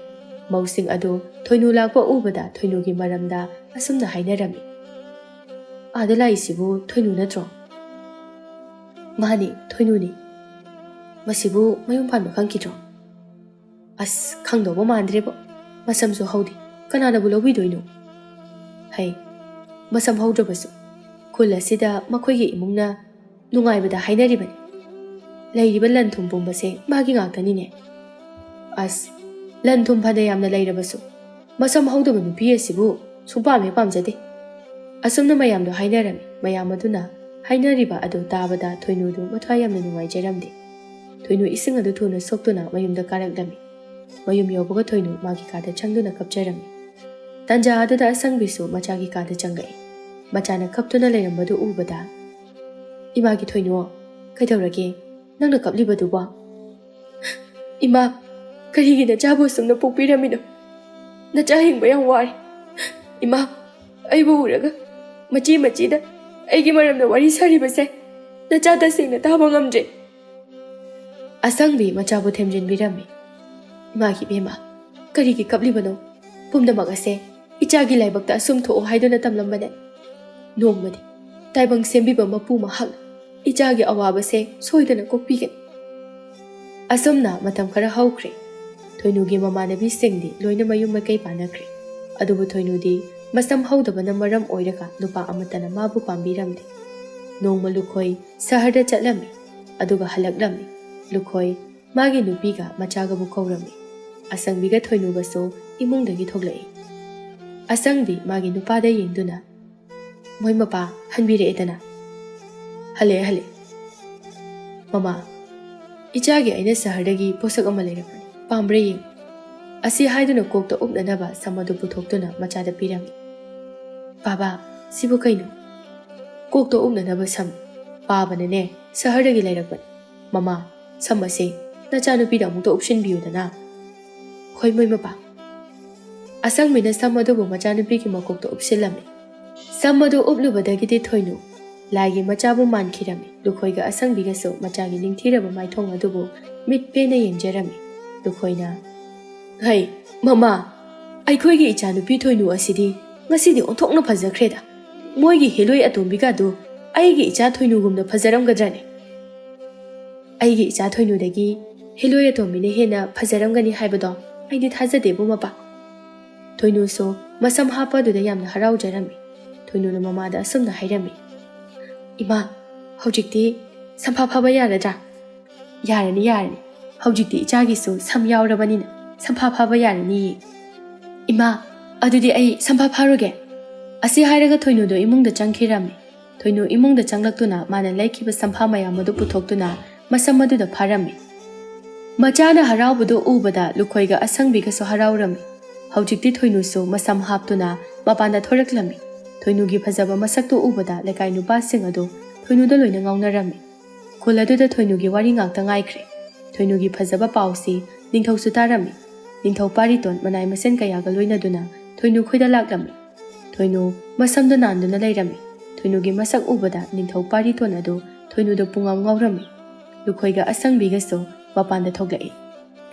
ꯃꯧꯁꯤꯡ ꯑꯗꯨ ꯊꯣꯏꯅꯨ ꯂꯥꯛꯄ ꯎꯕꯗ ꯊꯣꯏꯅꯨꯒꯤ ꯃꯔꯝꯗ ꯑꯁꯨꯝꯅ ꯍꯥꯏꯅꯔꯝꯃꯤ꯫ "ꯑꯥꯗ ꯂꯥꯛꯏꯁꯤꯕꯨ ꯊꯣꯏꯅꯨ ꯅꯠꯇ꯭ꯔꯣ?" "ꯃꯥꯅꯤ, ꯊꯣꯏꯅꯨꯅꯤ꯫ ꯃꯁꯤꯕꯨ ꯃꯌꯨꯝ ꯄꯥꯟꯕ ꯈꯪꯈꯤꯗ꯭ꯔꯣ?" "ꯑꯁ, ꯈꯪꯗꯧꯕ ꯃꯥꯟꯗ꯭ꯔꯦꯕꯣ꯫ ꯃꯁꯝꯁꯨ ꯍꯧꯗꯦ꯫ ꯀꯅꯥꯅꯕꯨ ꯂꯧꯕꯤꯗꯣꯏꯅꯣ?" "ꯍꯩ, ꯃꯁꯝ ꯍꯧꯗ꯭ꯔꯕꯁꯨ ꯈꯨꯜ ꯑꯁꯤꯗ ꯃꯈꯣꯏꯒꯤ ꯏꯃꯨꯡꯅ ꯅꯨꯡꯉꯥꯏꯕꯗ ꯍꯥꯏꯅꯔꯤꯕꯅꯤ꯫ ꯂꯩꯔꯤꯕ ꯂꯟ ꯊꯨꯝ ꯄꯨꯝꯕꯁꯦ ꯃꯥꯒꯤ ꯉꯥꯛꯇꯅꯤꯅꯦ꯫ ꯑꯁ, ꯂꯟ ꯊꯨꯝ ꯐꯅ ꯌꯥꯝꯅ ꯂꯩꯔꯕꯁꯨ ꯃꯁꯝ ꯍꯧꯗꯕ ꯅꯨꯄꯤ ꯑꯁꯤꯕꯨ ꯁꯨꯡꯄꯥꯝ ꯍꯦꯛ ꯄꯥꯝꯖꯗꯦ꯫" ꯑꯁꯨꯝꯅ ꯃꯌꯥꯝꯗꯣ ꯍꯥꯏꯅꯔꯝꯃꯤ꯫ ꯃꯌꯥꯝ ꯑꯗꯨꯅ ꯍꯥꯏꯅꯔꯤꯕ ꯑꯗꯨ ꯇꯥꯕꯗ ꯊꯣꯏꯅꯨꯗꯨ ꯃꯊ꯭ꯋꯥꯏ ꯌꯥꯝꯅ ꯅꯨꯡꯉꯥꯏꯖꯔꯝꯗꯦ꯫ ꯊꯣꯏꯅꯨ ꯏꯁꯤꯡ ꯑꯗꯨ ꯊꯨꯅ ꯁꯣꯛꯇꯨꯅ ꯃꯌꯨꯝꯗ ꯀꯥꯔꯛꯂꯝꯃꯤ꯫ ꯃꯌꯨꯝ ꯌꯧꯕꯒ ꯊꯣꯏꯅꯨ ꯃꯥꯒꯤ ꯀꯥꯗ ꯆꯪꯗꯨꯅ ꯀꯞꯆꯔꯝꯃꯤ꯫ ꯇꯥꯟꯖꯥ ꯑꯗꯨꯗ ꯑꯁꯪꯕꯤꯁꯨ ꯃꯆꯥꯒꯤ ꯀꯥꯗ ꯆꯪꯂꯛꯏ꯫ ꯃꯆꯥꯅ ꯀꯞꯇꯨꯅ ꯂꯩꯔꯝꯕꯗꯨ ꯎꯕꯗ, "ꯏꯃꯥꯒꯤ ꯊꯣꯏꯅꯨ, ꯀꯩꯗꯧꯔꯒꯦ? ꯅꯪꯅ ꯀꯞꯂꯤꯕꯗꯨꯕꯣ?" "ꯏꯃꯥ, ꯀꯔꯤꯒꯤ ꯅꯆꯥꯕꯨ ꯑꯁꯨꯝꯅ ꯄꯣꯛꯄꯤꯔꯝꯃꯤꯅꯣ? ꯅꯆꯥ ꯍꯤꯡꯕ ꯌꯥꯝ ꯋꯥꯔꯦ꯫ ꯏꯃꯥ, ꯑꯩꯕꯨ ꯎꯔꯒ ꯃꯆꯤ ꯃꯆꯤꯗ ꯑꯩꯒꯤ ꯃꯔꯝꯗ ꯋꯥꯔꯤ ꯁꯥꯔꯤꯕꯁꯦ ꯅꯆꯥ ꯇꯁꯦꯡꯅ ꯇꯥꯕ ꯉꯝꯗ꯭ꯔꯦ꯫" ꯑꯁꯪꯕꯤ ꯃꯆꯥꯕꯨ ꯊꯦꯝꯖꯤꯟꯕꯤꯔꯝꯃꯤ꯫ "ꯏꯃꯥꯒꯤ ꯏꯕꯦꯝꯃ, ꯀꯔꯤꯒꯤ ꯀꯞꯂꯤꯕꯅꯣ? ꯄꯨꯝꯅꯃꯛ ꯑꯁꯦ ꯏꯆꯥꯒꯤ ꯂꯥꯏꯕꯛꯇ ꯑꯁꯨꯝ ꯊꯣꯛꯑꯣ ꯍꯥꯏꯗꯨꯅ ꯇꯝꯂꯝꯕꯅꯦ꯫ ꯅꯣꯡꯃꯗꯤ ꯇꯥꯏꯕꯪ ꯁꯦꯝꯕꯤꯕ ꯃꯄꯨ ꯃꯍꯥꯛꯅ ꯏꯆꯥꯒꯤ ꯑꯋꯥꯕꯁꯦ ꯁꯣꯏꯗꯅ ꯀꯣꯛꯄꯤꯒꯅꯤ꯫" ꯑꯁꯨꯝꯅ ꯃꯇꯝ ꯈꯔ ꯍꯧꯈ꯭ꯔꯦ꯫ ꯊꯣꯏꯅꯨꯒꯤ ꯃꯃꯥꯟꯅꯕꯤꯁꯤꯡꯗꯤ ꯂꯣꯏꯅ ꯃꯌꯨꯝ ꯃꯀꯩ ꯄꯥꯟꯅꯈ꯭ꯔꯦ꯫ ꯑꯗꯨꯕꯨ ꯊꯣꯏꯅꯨꯗꯤ ꯃꯁꯝ ꯍꯧꯗꯕꯅ ꯃꯔꯝ ꯑꯣꯏꯔꯒ ꯅꯨꯄꯥ ꯑꯃꯠꯇꯅ ꯃꯥꯕꯨ ꯄꯥꯝꯕꯤꯔꯝꯗꯦ꯫ ꯅꯣꯡꯃ ꯂꯨꯈꯣꯏ ꯁꯍꯔꯗ ꯆꯠꯂꯝꯃꯤ, ꯑꯗꯨꯒ ꯍꯜꯂꯛꯂꯝꯃꯤ꯫ ꯂꯨꯈꯣꯏ ꯃꯥꯒꯤ ꯅꯨꯄꯤꯒ ꯃꯆꯥꯒꯕꯨ ꯀꯧꯔꯝꯃꯤ꯫ ꯑꯁꯪꯕꯤꯒ ꯊꯣꯏꯅꯨꯒꯁꯨ ꯏꯃꯨꯡꯗꯒꯤ ꯊꯣꯛꯂꯛꯏ꯫ ꯑꯁꯪꯕꯤ ꯃꯥꯒꯤ ꯅꯨꯄꯥꯗ ꯌꯦꯡꯗꯨꯅ, "ꯃꯣꯏ ꯃꯄꯥ ꯍꯟꯕꯤꯔꯛꯑꯦꯗꯅ?" "ꯍꯜꯂꯛꯑꯦ, ꯍꯜꯂꯛꯑꯦ꯫ ꯃꯃꯥ, ꯏꯆꯥꯒꯤ ꯑꯩꯅ ꯁꯍꯔꯗꯒꯤ ꯄꯣꯠꯁꯛ ꯑꯃ ꯂꯩꯔꯛꯄꯅꯤ, ꯄꯥꯝꯕ꯭ꯔꯥ ꯌꯦꯡꯉꯨ꯫" ꯑꯁꯤ ꯍꯥꯏꯗꯨꯅ ꯀꯣꯛꯇ ꯎꯞꯅꯅꯕ ꯁꯝ ꯑꯗꯨ ꯄꯨꯊꯣꯛꯇꯨꯅ ꯃꯆꯥꯗ ꯄꯤꯔꯝꯃꯤ꯫ "ꯕꯥꯕꯥ, ꯁꯤꯕꯨ ꯀꯩꯅꯣ?" "ꯀꯣꯛꯇ ꯎꯞꯅꯅꯕ ꯁꯝ, ꯄꯥꯕꯅꯅꯦ ꯁꯍꯔꯗꯒꯤ ꯂꯩꯔꯛꯄꯅꯤ꯫ ꯃꯃꯥ, ꯁꯝ ꯑꯁꯦ ꯅꯆꯥꯅꯨꯄꯤꯗ ꯑꯃꯨꯛꯇ ꯎꯞꯁꯤꯟꯕꯤꯌꯨꯗꯅ꯫" "ꯍꯣꯏ, ꯃꯣꯏ ꯃꯄꯥ꯫" ꯑꯁꯪꯕꯤꯅ ꯁꯝ ꯑꯗꯨꯕꯨ ꯃꯆꯥꯅꯨꯄꯤꯒꯤ ꯃꯀꯣꯛꯇ ꯎꯞꯁꯤꯜꯂꯝꯃꯤ꯫ ꯁꯝ ꯑꯗꯨ ꯎꯞꯂꯨꯕꯗꯒꯤꯗꯤ ꯊꯣꯏꯅꯨ ꯂꯥꯏꯒꯤ ꯃꯆꯥꯕꯨ ꯃꯥꯟꯈꯤꯔꯝꯃꯤ꯫ ꯂꯨꯈꯣꯏꯒ ꯑꯁꯪꯕꯤꯒꯁꯨ ꯃꯆꯥꯒꯤ ꯅꯤꯡꯊꯤꯔꯕ ꯃꯥꯏꯊꯣꯡ ꯑꯗꯨꯕꯨ ꯃꯤꯠ ꯄꯦꯟꯅ ꯌꯦꯡꯖꯔꯝꯃꯤ꯫ ꯂꯨꯈꯣꯏꯅ, "ꯍꯩ, ꯃꯃꯥ, ꯑꯩꯈꯣꯏꯒꯤ ꯏꯆꯥꯅꯨꯄꯤ ꯊꯣꯏꯅꯨ ꯑꯁꯤꯗꯤ ꯉꯁꯤꯗꯤ ꯑꯣꯟꯊꯣꯛꯅ ꯐꯖꯈ꯭ꯔꯦꯗ꯫ ꯃꯣꯏꯒꯤ ꯍꯦꯂꯣꯏ ꯑꯇꯣꯝꯕꯤꯒꯗꯨ ꯑꯩꯒꯤ ꯏꯆꯥ ꯊꯣꯏꯅꯨꯒꯨꯝꯅ ꯐꯖꯔꯝꯒꯗ꯭ꯔꯅꯦ?" "ꯑꯩꯒꯤ ꯏꯆꯥ ꯊꯣꯏꯅꯨꯗꯒꯤ ꯍꯦꯂꯣꯏ ꯑꯇꯣꯝꯕꯤꯅ ꯍꯦꯟꯅ ꯐꯖꯔꯝꯒꯅꯤ ꯍꯥꯏꯕꯗꯣ ꯑꯩꯗꯤ ꯊꯥꯖꯗꯦꯕꯨ ꯃꯄꯥ꯫" ꯊꯣꯏꯅꯨꯁꯨ ꯃꯁꯝ ꯍꯥꯞꯄꯗꯨꯗ ꯌꯥꯝꯅ ꯍꯔꯥꯎꯖꯔꯝꯃꯤ꯫ ꯊꯣꯏꯅꯨꯅ ꯃꯃꯥꯗ ꯑꯁꯨꯝꯅ ꯍꯥꯏꯔꯝꯃꯤ, "ꯏꯃꯥ, ꯍꯧꯖꯤꯛꯇꯤ ꯁꯝꯐꯥ ꯐꯥꯕ ꯌꯥꯔꯗ꯭ꯔꯥ?" "ꯌꯥꯔꯅꯤ, ꯌꯥꯔꯅꯤ꯫ ꯍꯧꯖꯤꯛꯇꯤ ꯏꯆꯥꯒꯤꯁꯨ ꯁꯝ ꯌꯥꯎꯔꯕꯅꯤꯅ ꯁꯝꯐꯥ ꯐꯥꯕ ꯌꯥꯔꯅꯤꯌꯦ꯫" "ꯏꯃꯥ, ꯑꯗꯨꯗꯤ ꯑꯩ ꯁꯝꯐꯥ ꯐꯥꯔꯨꯒꯦ꯫" ꯑꯁꯤ ꯍꯥꯏꯔꯒ ꯊꯣꯏꯅꯨꯗꯣ ꯏꯃꯨꯡꯗ ꯆꯪꯈꯤꯔꯝꯃꯤ꯫ ꯊꯣꯏꯅꯨ ꯏꯃꯨꯡꯗ ꯆꯪꯂꯛꯇꯨꯅ ꯃꯥꯅ ꯂꯩꯈꯤꯕ ꯁꯝꯐꯥ ꯃꯌꯥꯝ ꯑꯗꯨ ꯄꯨꯊꯣꯛꯇꯨꯅ ꯃꯁꯝ ꯑꯗꯨꯗ ꯐꯥꯔꯝꯃꯤ꯫ ꯃꯆꯥꯅ ꯍꯔꯥꯎꯕꯗꯨ ꯎꯕꯗ ꯂꯨꯈꯣꯏꯒ ꯑꯁꯪꯕꯤꯒꯁꯨ ꯍꯔꯥꯎꯔꯝꯃꯤ꯫ ꯍꯧꯖꯤꯛꯇꯤ ꯊꯣꯏꯅꯨꯁꯨ ꯃꯁꯝ ꯍꯥꯞꯇꯨꯅ ꯃꯄꯥꯟꯗ ꯊꯣꯔꯛꯂꯝꯃꯤ꯫ ꯊꯣꯏꯅꯨꯒꯤ ꯐꯖꯕ ꯃꯁꯛꯇꯨ ꯎꯕꯗ ꯂꯩꯀꯥꯏ ꯅꯨꯄꯥꯁꯤꯡ ꯑꯗꯨ ꯊꯣꯏꯅꯨꯗ ꯂꯣꯏꯅ ꯉꯥꯎꯅꯔꯝꯃꯤ꯫ ꯈꯨꯜ ꯑꯗꯨꯗ ꯊꯣꯏꯅꯨꯒꯤ ꯋꯥꯔꯤ ꯉꯥꯛꯇ ꯉꯥꯏꯈ꯭ꯔꯦ꯫ ꯊꯣꯏꯅꯨꯒꯤ ꯐꯖꯕ ꯄꯥꯎꯁꯤ ꯅꯤꯡꯊꯧꯁꯨ ꯇꯥꯔꯝꯃꯤ꯫ ꯅꯤꯡꯊꯧ ꯄꯥꯔꯤꯇꯣꯟ ꯃꯅꯥꯏ ꯃꯁꯤꯟ ꯀꯌꯥꯒ ꯂꯣꯏꯅꯗꯨꯅ ꯊꯣꯏꯅꯨ ꯈꯣꯏꯗ ꯂꯥꯛꯂꯝꯃꯤ꯫ ꯊꯣꯏꯅꯨ ꯃꯁꯝꯗ ꯅꯥꯟꯗꯨꯅ ꯂꯩꯔꯝꯃꯤ꯫ ꯊꯣꯏꯅꯨꯒꯤ ꯃꯁꯛ ꯎꯕꯗ ꯅꯤꯡꯊꯧ ꯄꯥꯔꯤꯇꯣꯟ ꯑꯗꯨ ꯊꯣꯏꯅꯨꯗ ꯄꯨꯡꯉꯥꯎ ꯉꯥꯎꯔꯝꯃꯤ꯫ ꯂꯨꯈꯣꯏꯒ ꯑꯁꯪꯕꯤꯒꯁꯨ ꯃꯄꯥꯟꯗ ꯊꯣꯛꯂꯛꯏ꯫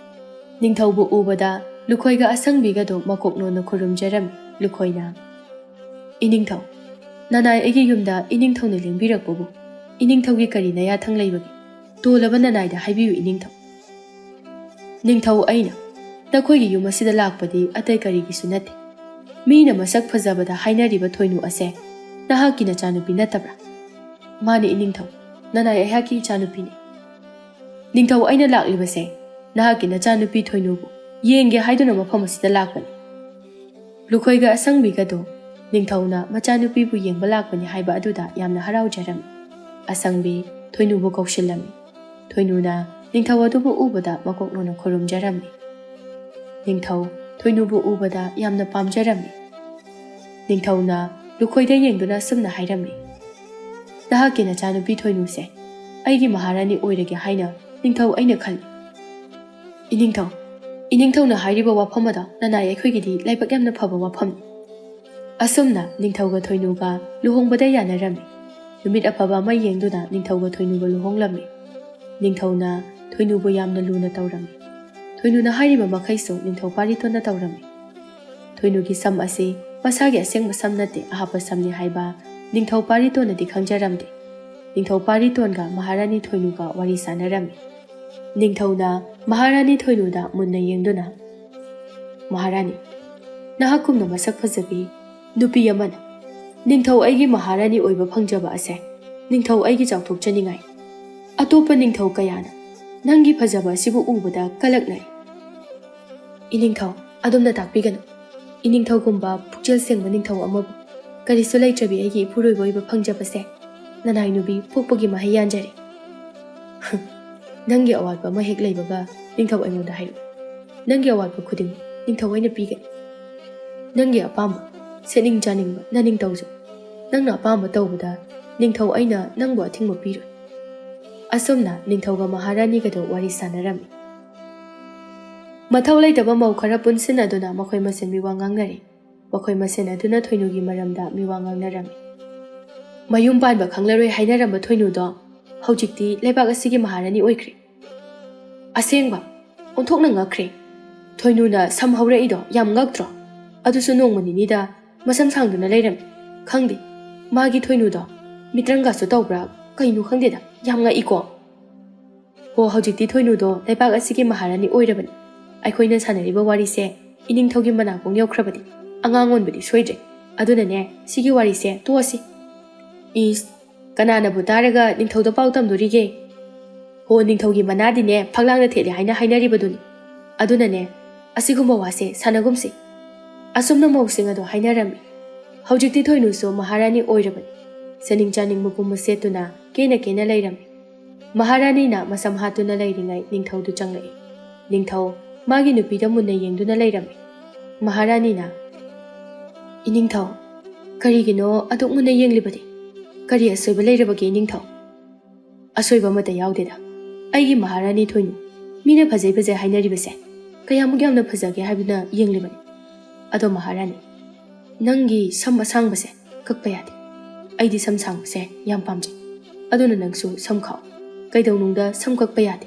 ꯅꯤꯡꯊꯧꯕꯨ ꯎꯕꯗ ꯂꯨꯈꯣꯏꯒ ꯑꯁꯪꯕꯤꯒꯗꯨ ꯃꯀꯣꯛ ꯅꯣꯟꯅ ꯈꯨꯔꯨꯝꯖꯔꯝꯃꯤ꯫ ꯂꯨꯈꯣꯏꯅ, "ꯏꯅꯤꯡꯊꯧ, ꯅꯅꯥꯏ ꯑꯩꯒꯤ ꯌꯨꯝꯗ ꯏꯅꯤꯡꯊꯧꯅ ꯂꯦꯡꯕꯤꯔꯛꯄꯕꯨ ꯏꯅꯤꯡꯊꯧꯒꯤ ꯀꯔꯤ ꯅꯌꯥꯊꯪ ꯂꯩꯕꯒꯦ? ꯇꯣꯜꯂꯕ ꯅꯅꯥꯏꯗ ꯍꯥꯏꯕꯤꯌꯨ ꯏꯅꯤꯡꯊꯧ꯫" "ꯅꯤꯡꯊꯧ ꯑꯩꯅ ꯅꯈꯣꯏꯒꯤ ꯌꯨꯝ ꯑꯁꯤꯗ ꯂꯥꯛꯄꯗꯤ ꯑꯇꯩ ꯀꯔꯤꯒꯤꯁꯨ ꯅꯠꯇꯦ꯫ ꯃꯤꯅ ꯃꯁꯛ ꯐꯖꯕꯗ ꯍꯥꯏꯅꯔꯤꯕ ꯊꯣꯏꯅꯨ ꯑꯁꯦ ꯅꯍꯥꯛꯀꯤ ꯅꯆꯥꯅꯨꯄꯤ ꯅꯠꯇꯕ꯭ꯔꯥ?" "ꯃꯥꯅꯤ ꯏꯅꯤꯡꯊꯧ, ꯅꯅꯥꯏ ꯑꯩꯍꯥꯛꯀꯤ ꯏꯆꯥꯅꯨꯄꯤꯅꯤ꯫" "ꯅꯤꯡꯊꯧ ꯑꯩꯅ ꯂꯥꯛꯂꯤꯕꯁꯦ ꯅꯍꯥꯛꯀꯤ ꯅꯆꯥꯅꯨꯄꯤ ꯊꯣꯏꯅꯨꯕꯨ ꯌꯦꯡꯒꯦ ꯍꯥꯏꯗꯨꯅ ꯃꯐꯝ ꯑꯁꯤꯗ ꯂꯥꯛꯄꯅꯤ꯫" ꯂꯨꯈꯣꯏꯒ ꯑꯁꯪꯕꯤꯒꯗꯨ ꯅꯤꯡꯊꯧꯅ ꯃꯆꯥꯅꯨꯄꯤꯕꯨ ꯌꯦꯡꯕ ꯂꯥꯛꯄꯅꯤ ꯍꯥꯏꯕ ꯑꯗꯨꯗ ꯌꯥꯝꯅ ꯍꯔꯥꯎꯖꯔꯝꯃꯤ꯫ ꯑꯁꯪꯕꯤ ꯊꯣꯏꯅꯨꯕꯨ ꯀꯧꯁꯤꯜꯂꯝꯃꯤ꯫ ꯊꯣꯏꯅꯨꯅ ꯅꯤꯡꯊꯧ ꯑꯗꯨꯕꯨ ꯎꯕꯗ ꯃꯀꯣꯛ ꯅꯣꯟꯅ ꯈꯨꯔꯨꯝꯖꯔꯝꯃꯤ꯫ ꯅꯤꯡꯊꯧ ꯊꯣꯏꯅꯨꯕꯨ ꯎꯕꯗ ꯌꯥꯝꯅ ꯄꯥꯝꯖꯔꯝꯃꯤ꯫ ꯅꯤꯡꯊꯧꯅ ꯂꯨꯈꯣꯏꯗ ꯌꯦꯡꯗꯨꯅ ꯑꯁꯨꯝꯅ ꯍꯥꯏꯔꯝꯃꯤ, "ꯅꯍꯥꯛꯀꯤ ꯅꯆꯥꯅꯨꯄꯤ ꯊꯣꯏꯅꯨꯁꯦ ꯑꯩꯒꯤ ꯃꯍꯥꯔꯥꯅꯤ ꯑꯣꯏꯔꯒꯦ ꯍꯥꯏꯅ ꯅꯤꯡꯊꯧ ꯑꯩꯅ ꯈꯜꯂꯤ꯫" "ꯏꯅꯤꯡꯊꯧ, ꯏꯅꯤꯡꯊꯧꯅ ꯍꯥꯏꯔꯤꯕ ꯋꯥꯐꯝ ꯑꯗꯣ ꯅꯅꯥꯏ ꯑꯩꯈꯣꯏꯒꯤꯗꯤ ꯂꯥꯏꯕꯛ ꯌꯥꯝꯅ ꯐꯕ ꯋꯥꯐꯝꯅꯤ꯫" ꯑꯁꯨꯝꯅ ꯅꯤꯡꯊꯧꯒ ꯊꯣꯏꯅꯨꯒ ꯂꯨꯍꯣꯡꯕꯗ ꯌꯥꯅꯔꯝꯃꯤ꯫ ꯅꯨꯃꯤꯠ ꯑꯐꯕ ꯑꯃ ꯌꯦꯡꯗꯨꯅ ꯅꯤꯡꯊꯧꯒ ꯊꯣꯏꯅꯨꯒ ꯂꯨꯍꯣꯡꯂꯝꯃꯤ꯫ ꯅꯤꯡꯊꯧꯅ ꯊꯣꯏꯅꯨꯕꯨ ꯌꯥꯝꯅ ꯂꯨꯅ ꯇꯧꯔꯝꯃꯤ꯫ ꯊꯣꯏꯅꯨꯅ ꯍꯥꯏꯔꯤꯕ ꯃꯈꯩꯁꯨ ꯅꯤꯡꯊꯧ ꯄꯥꯔꯤꯇꯣꯟꯅ ꯇꯧꯔꯝꯃꯤ꯫ ꯊꯣꯏꯅꯨꯒꯤ ꯁꯝ ꯑꯁꯤ ꯃꯁꯥꯒꯤ ꯑꯁꯦꯡꯕ ꯁꯝ ꯅꯠꯇꯦ, ꯑꯍꯥꯞꯄ ꯁꯝꯅꯤ ꯍꯥꯏꯕ ꯅꯤꯡꯊꯧ ꯄꯥꯔꯤꯇꯣꯟꯅꯗꯤ ꯈꯪꯖꯔꯝꯗꯦ꯫ ꯅꯤꯡꯊꯧ ꯄꯥꯔꯤꯇꯣꯟꯒ ꯃꯍꯥꯔꯥꯅꯤ ꯊꯣꯏꯅꯨꯒ ꯋꯥꯔꯤ ꯁꯥꯟꯅꯔꯝꯃꯤ꯫ ꯅꯤꯡꯊꯧꯅ ꯃꯍꯥꯔꯥꯅꯤ ꯊꯣꯏꯅꯨꯗ ꯃꯨꯟꯅ ꯌꯦꯡꯗꯨꯅ, "ꯃꯍꯥꯔꯥꯅꯤ, ꯅꯍꯥꯛꯀꯨꯝꯅ ꯃꯁꯛ ꯐꯖꯕꯤ ꯅꯨꯄꯤ ꯑꯃꯅ ꯅꯤꯡꯊꯧ ꯑꯩꯒꯤ ꯃꯍꯥꯔꯥꯅꯤ ꯑꯣꯏꯕ ꯐꯪꯖꯕ ꯑꯁꯦ ꯅꯤꯡꯊꯧ ꯑꯩꯒꯤ ꯆꯥꯎꯊꯣꯛꯆꯅꯤꯡꯉꯥꯏ꯫ ꯑꯇꯣꯞꯄ ꯅꯤꯡꯊꯧ ꯀꯌꯥꯅ ꯅꯪꯒꯤ ꯐꯖꯕ ꯑꯁꯤꯕꯨ ꯎꯕꯗ ꯀꯂꯛꯅꯩ꯫ ꯏꯅꯤꯡꯊꯧ, ꯑꯗꯣꯝꯅ ꯇꯥꯛꯄꯤꯒꯅꯨ꯫ ꯏꯅꯤꯡꯊꯧꯒꯨꯝꯕ ꯄꯨꯛꯆꯦꯜ ꯁꯦꯡꯕ ꯅꯤꯡꯊꯧ ꯑꯃꯕꯨ ꯀꯔꯤꯁꯨ ꯂꯩꯇ꯭ꯔꯕꯤ ꯑꯩꯒꯤ ꯏꯄꯨꯔꯣꯏꯕ ꯑꯣꯏꯕ ꯐꯪꯖꯕꯁꯦ ꯅꯅꯥꯏ ꯅꯨꯄꯤ ꯄꯣꯛꯄꯒꯤ ꯃꯍꯩ ꯌꯥꯟꯖꯔꯦ꯫" "ꯅꯪꯒꯤ ꯑꯋꯥꯠꯄ ꯑꯃ ꯍꯦꯛ ꯂꯩꯕꯒ ꯅꯤꯡꯊꯧ ꯑꯩꯉꯣꯟꯗ ꯍꯥꯏꯔꯛꯎ꯫ ꯅꯪꯒꯤ ꯑꯋꯥꯠꯄ ꯈꯨꯗꯤꯡꯃꯛ ꯅꯤꯡꯊꯧ ꯑꯩꯅ ꯄꯤꯒꯅꯤ꯫ ꯅꯪꯒꯤ ꯑꯄꯥꯝꯕ ꯁꯦꯠꯅꯤꯡ ꯆꯥꯅꯤꯡꯕ ꯅꯅꯤꯡ ꯇꯧꯖꯧ꯫ ꯅꯪꯅ ꯑꯄꯥꯝꯕ ꯇꯧꯕꯗ ꯅꯤꯡꯊꯧ ꯑꯩꯅ ꯅꯪꯕꯨ ꯑꯊꯤꯡꯕ ꯄꯤꯔꯣꯏ꯫" ꯑꯁꯨꯝꯅ ꯅꯤꯡꯊꯧꯒ ꯃꯍꯥꯔꯥꯅꯤꯒꯗꯨ ꯋꯥꯔꯤ ꯁꯥꯟꯅꯔꯝꯃꯤ꯫ ꯃꯊꯧ ꯂꯩꯇꯕ ꯃꯧ ꯈꯔ ꯄꯨꯟꯁꯤꯟꯅꯗꯨꯅ ꯃꯈꯣꯏ ꯃꯁꯦꯟ ꯃꯤꯋꯥ ꯉꯥꯡꯅꯔꯤ꯫ ꯃꯈꯣꯏ ꯃꯁꯦꯟ ꯑꯗꯨꯅ ꯊꯣꯏꯅꯨꯒꯤ ꯃꯔꯝꯗ ꯃꯤꯋꯥ ꯉꯥꯡꯅꯔꯝꯃꯤ꯫ "ꯃꯌꯨꯝ ꯄꯥꯟꯕ ꯈꯪꯂꯔꯣꯏ ꯍꯥꯏꯅꯔꯝꯕ ꯊꯣꯏꯅꯨꯗꯣ ꯍꯧꯖꯤꯛꯇꯤ ꯂꯩꯕꯥꯛ ꯑꯁꯤꯒꯤ ꯃꯍꯥꯔꯥꯅꯤ ꯑꯣꯏꯈ꯭ꯔꯦ꯫ ꯑꯁꯦꯡꯕ, ꯑꯣꯟꯊꯣꯛꯅ ꯉꯛꯈ꯭ꯔꯦ꯫ ꯊꯣꯏꯅꯨꯅ ꯁꯝ ꯍꯧꯔꯛꯏꯗꯣ ꯌꯥꯝ ꯉꯛꯇ꯭ꯔꯣ? ꯑꯗꯨꯁꯨ ꯅꯣꯡꯃ ꯅꯤꯅꯤꯗ ꯃꯁꯝ ꯁꯥꯡꯗꯨꯅ ꯂꯩꯔꯝꯃꯤ꯫ ꯈꯪꯗꯦ, ꯃꯥꯒꯤ ꯊꯣꯏꯅꯨꯗꯣ ꯃꯤꯇ꯭ꯔꯪꯒꯁꯨ ꯇꯧꯕ꯭ꯔꯥ? ꯀꯩꯅꯣ ꯈꯪꯗꯦꯗ, ꯌꯥꯝ ꯉꯛꯏꯀꯣ꯫ ꯍꯣ, ꯍꯧꯖꯤꯛꯇꯤ ꯊꯣꯏꯅꯨꯗꯣ ꯂꯩꯕꯥꯛ ꯑꯁꯤꯒꯤ ꯃꯍꯥꯔꯥꯅꯤ ꯑꯣꯏꯔꯕꯅꯤ꯫ ꯑꯩꯈꯣꯏꯅ ꯁꯥꯟꯅꯔꯤꯕ ꯋꯥꯔꯤꯁꯦ ꯏꯅꯤꯡꯊꯧꯒꯤ ꯃꯅꯥꯀꯣꯡ ꯌꯧꯈ꯭ꯔꯕꯗꯤ ꯑꯉꯥꯡ ꯑꯣꯟꯕꯗꯤ ꯁꯣꯏꯗ꯭ꯔꯦ꯫ ꯑꯗꯨꯅꯅꯦ, ꯁꯤꯒꯤ ꯋꯥꯔꯤꯁꯦ ꯇꯣꯛꯑꯁꯤ꯫" "ꯏꯁ, ꯀꯅꯥꯅꯕꯨ ꯇꯥꯔꯒ ꯅꯤꯡꯊꯧꯗ ꯄꯥꯎ ꯇꯝꯗꯣꯔꯤꯒꯦ? ꯍꯣ, ꯅꯤꯡꯊꯧꯒꯤ ꯃꯅꯥꯗꯤꯅꯦ ꯐꯛꯂꯥꯡꯗ ꯊꯦꯠꯂꯦ ꯍꯥꯏꯅ ꯍꯥꯏꯅꯔꯤꯕꯗꯨꯅꯤ꯫ ꯑꯗꯨꯅꯅꯦ, ꯑꯁꯤꯒꯨꯝꯕ ꯋꯥꯁꯦ ꯁꯥꯟꯅꯒꯨꯝꯁꯤ꯫" ꯑꯁꯨꯝꯅ ꯃꯧꯁꯤꯡ ꯑꯗꯨ ꯍꯥꯏꯅꯔꯝꯃꯤ꯫ ꯍꯧꯖꯤꯛꯇꯤ ꯊꯣꯏꯅꯨꯁꯨ ꯃꯍꯥꯔꯥꯅꯤ ꯑꯣꯏꯔꯕꯅꯤ꯫ ꯁꯦꯠꯅꯤꯡ ꯆꯥꯅꯤꯡꯕ ꯄꯨꯝꯕ ꯁꯦꯠꯇꯨꯅ ꯀꯦꯅ ꯀꯦꯅ ꯂꯩꯔꯝꯃꯤ꯫ ꯃꯍꯥꯔꯥꯅꯤꯅ ꯃꯁꯝ ꯍꯥꯠꯇꯨꯅ ꯂꯩꯔꯤꯉꯩ ꯅꯤꯡꯊꯧꯗꯨ ꯆꯪꯂꯛꯏ꯫ ꯅꯤꯡꯊꯧ ꯃꯥꯒꯤ ꯅꯨꯄꯤꯗ ꯃꯨꯟꯅ ꯌꯦꯡꯗꯨꯅ ꯂꯩꯔꯝꯃꯤ꯫ ꯃꯍꯥꯔꯥꯅꯤꯅ, "ꯏꯅꯤꯡꯊꯧ, ꯀꯔꯤꯒꯤꯅꯣ ꯑꯗꯨꯛ ꯃꯨꯟꯅ ꯌꯦꯡꯂꯤꯕꯗꯤ? ꯀꯔꯤ ꯑꯁꯣꯏꯕ ꯂꯩꯔꯕꯒꯦ ꯏꯅꯤꯡꯊꯧ?" "ꯑꯁꯣꯏꯕ ꯑꯃꯠꯇ ꯌꯥꯎꯗꯦꯗ꯫ ꯑꯩꯒꯤ ꯃꯍꯥꯔꯥꯅꯤ ꯊꯣꯏꯅꯨ, ꯃꯤꯅ ꯐꯖꯩ ꯐꯖꯩ ꯍꯥꯏꯅꯔꯤꯕꯁꯦ ꯀꯌꯥꯃꯨꯛ ꯌꯥꯝꯅ ꯐꯖꯒꯦ ꯍꯥꯏꯕꯗꯨꯅ ꯌꯦꯡꯂꯤꯕꯅꯤ꯫ ꯑꯗꯣ ꯃꯍꯥꯔꯥꯅꯤ, ꯅꯪꯒꯤ ꯁꯝ ꯑꯁꯥꯡꯕꯁꯦ ꯀꯛꯄ ꯌꯥꯗꯦ꯫ ꯑꯩꯗꯤ ꯁꯝ ꯁꯥꯡꯕꯁꯦ ꯌꯥꯝ ꯄꯥꯝꯖꯩ꯫ ꯑꯗꯨꯅ ꯅꯪꯁꯨ ꯁꯝ ꯈꯥꯛꯑꯣ꯫ ꯀꯩꯗꯧꯅꯨꯡꯗ ꯁꯝ ꯀꯛꯄ ꯌꯥꯗꯦ꯫"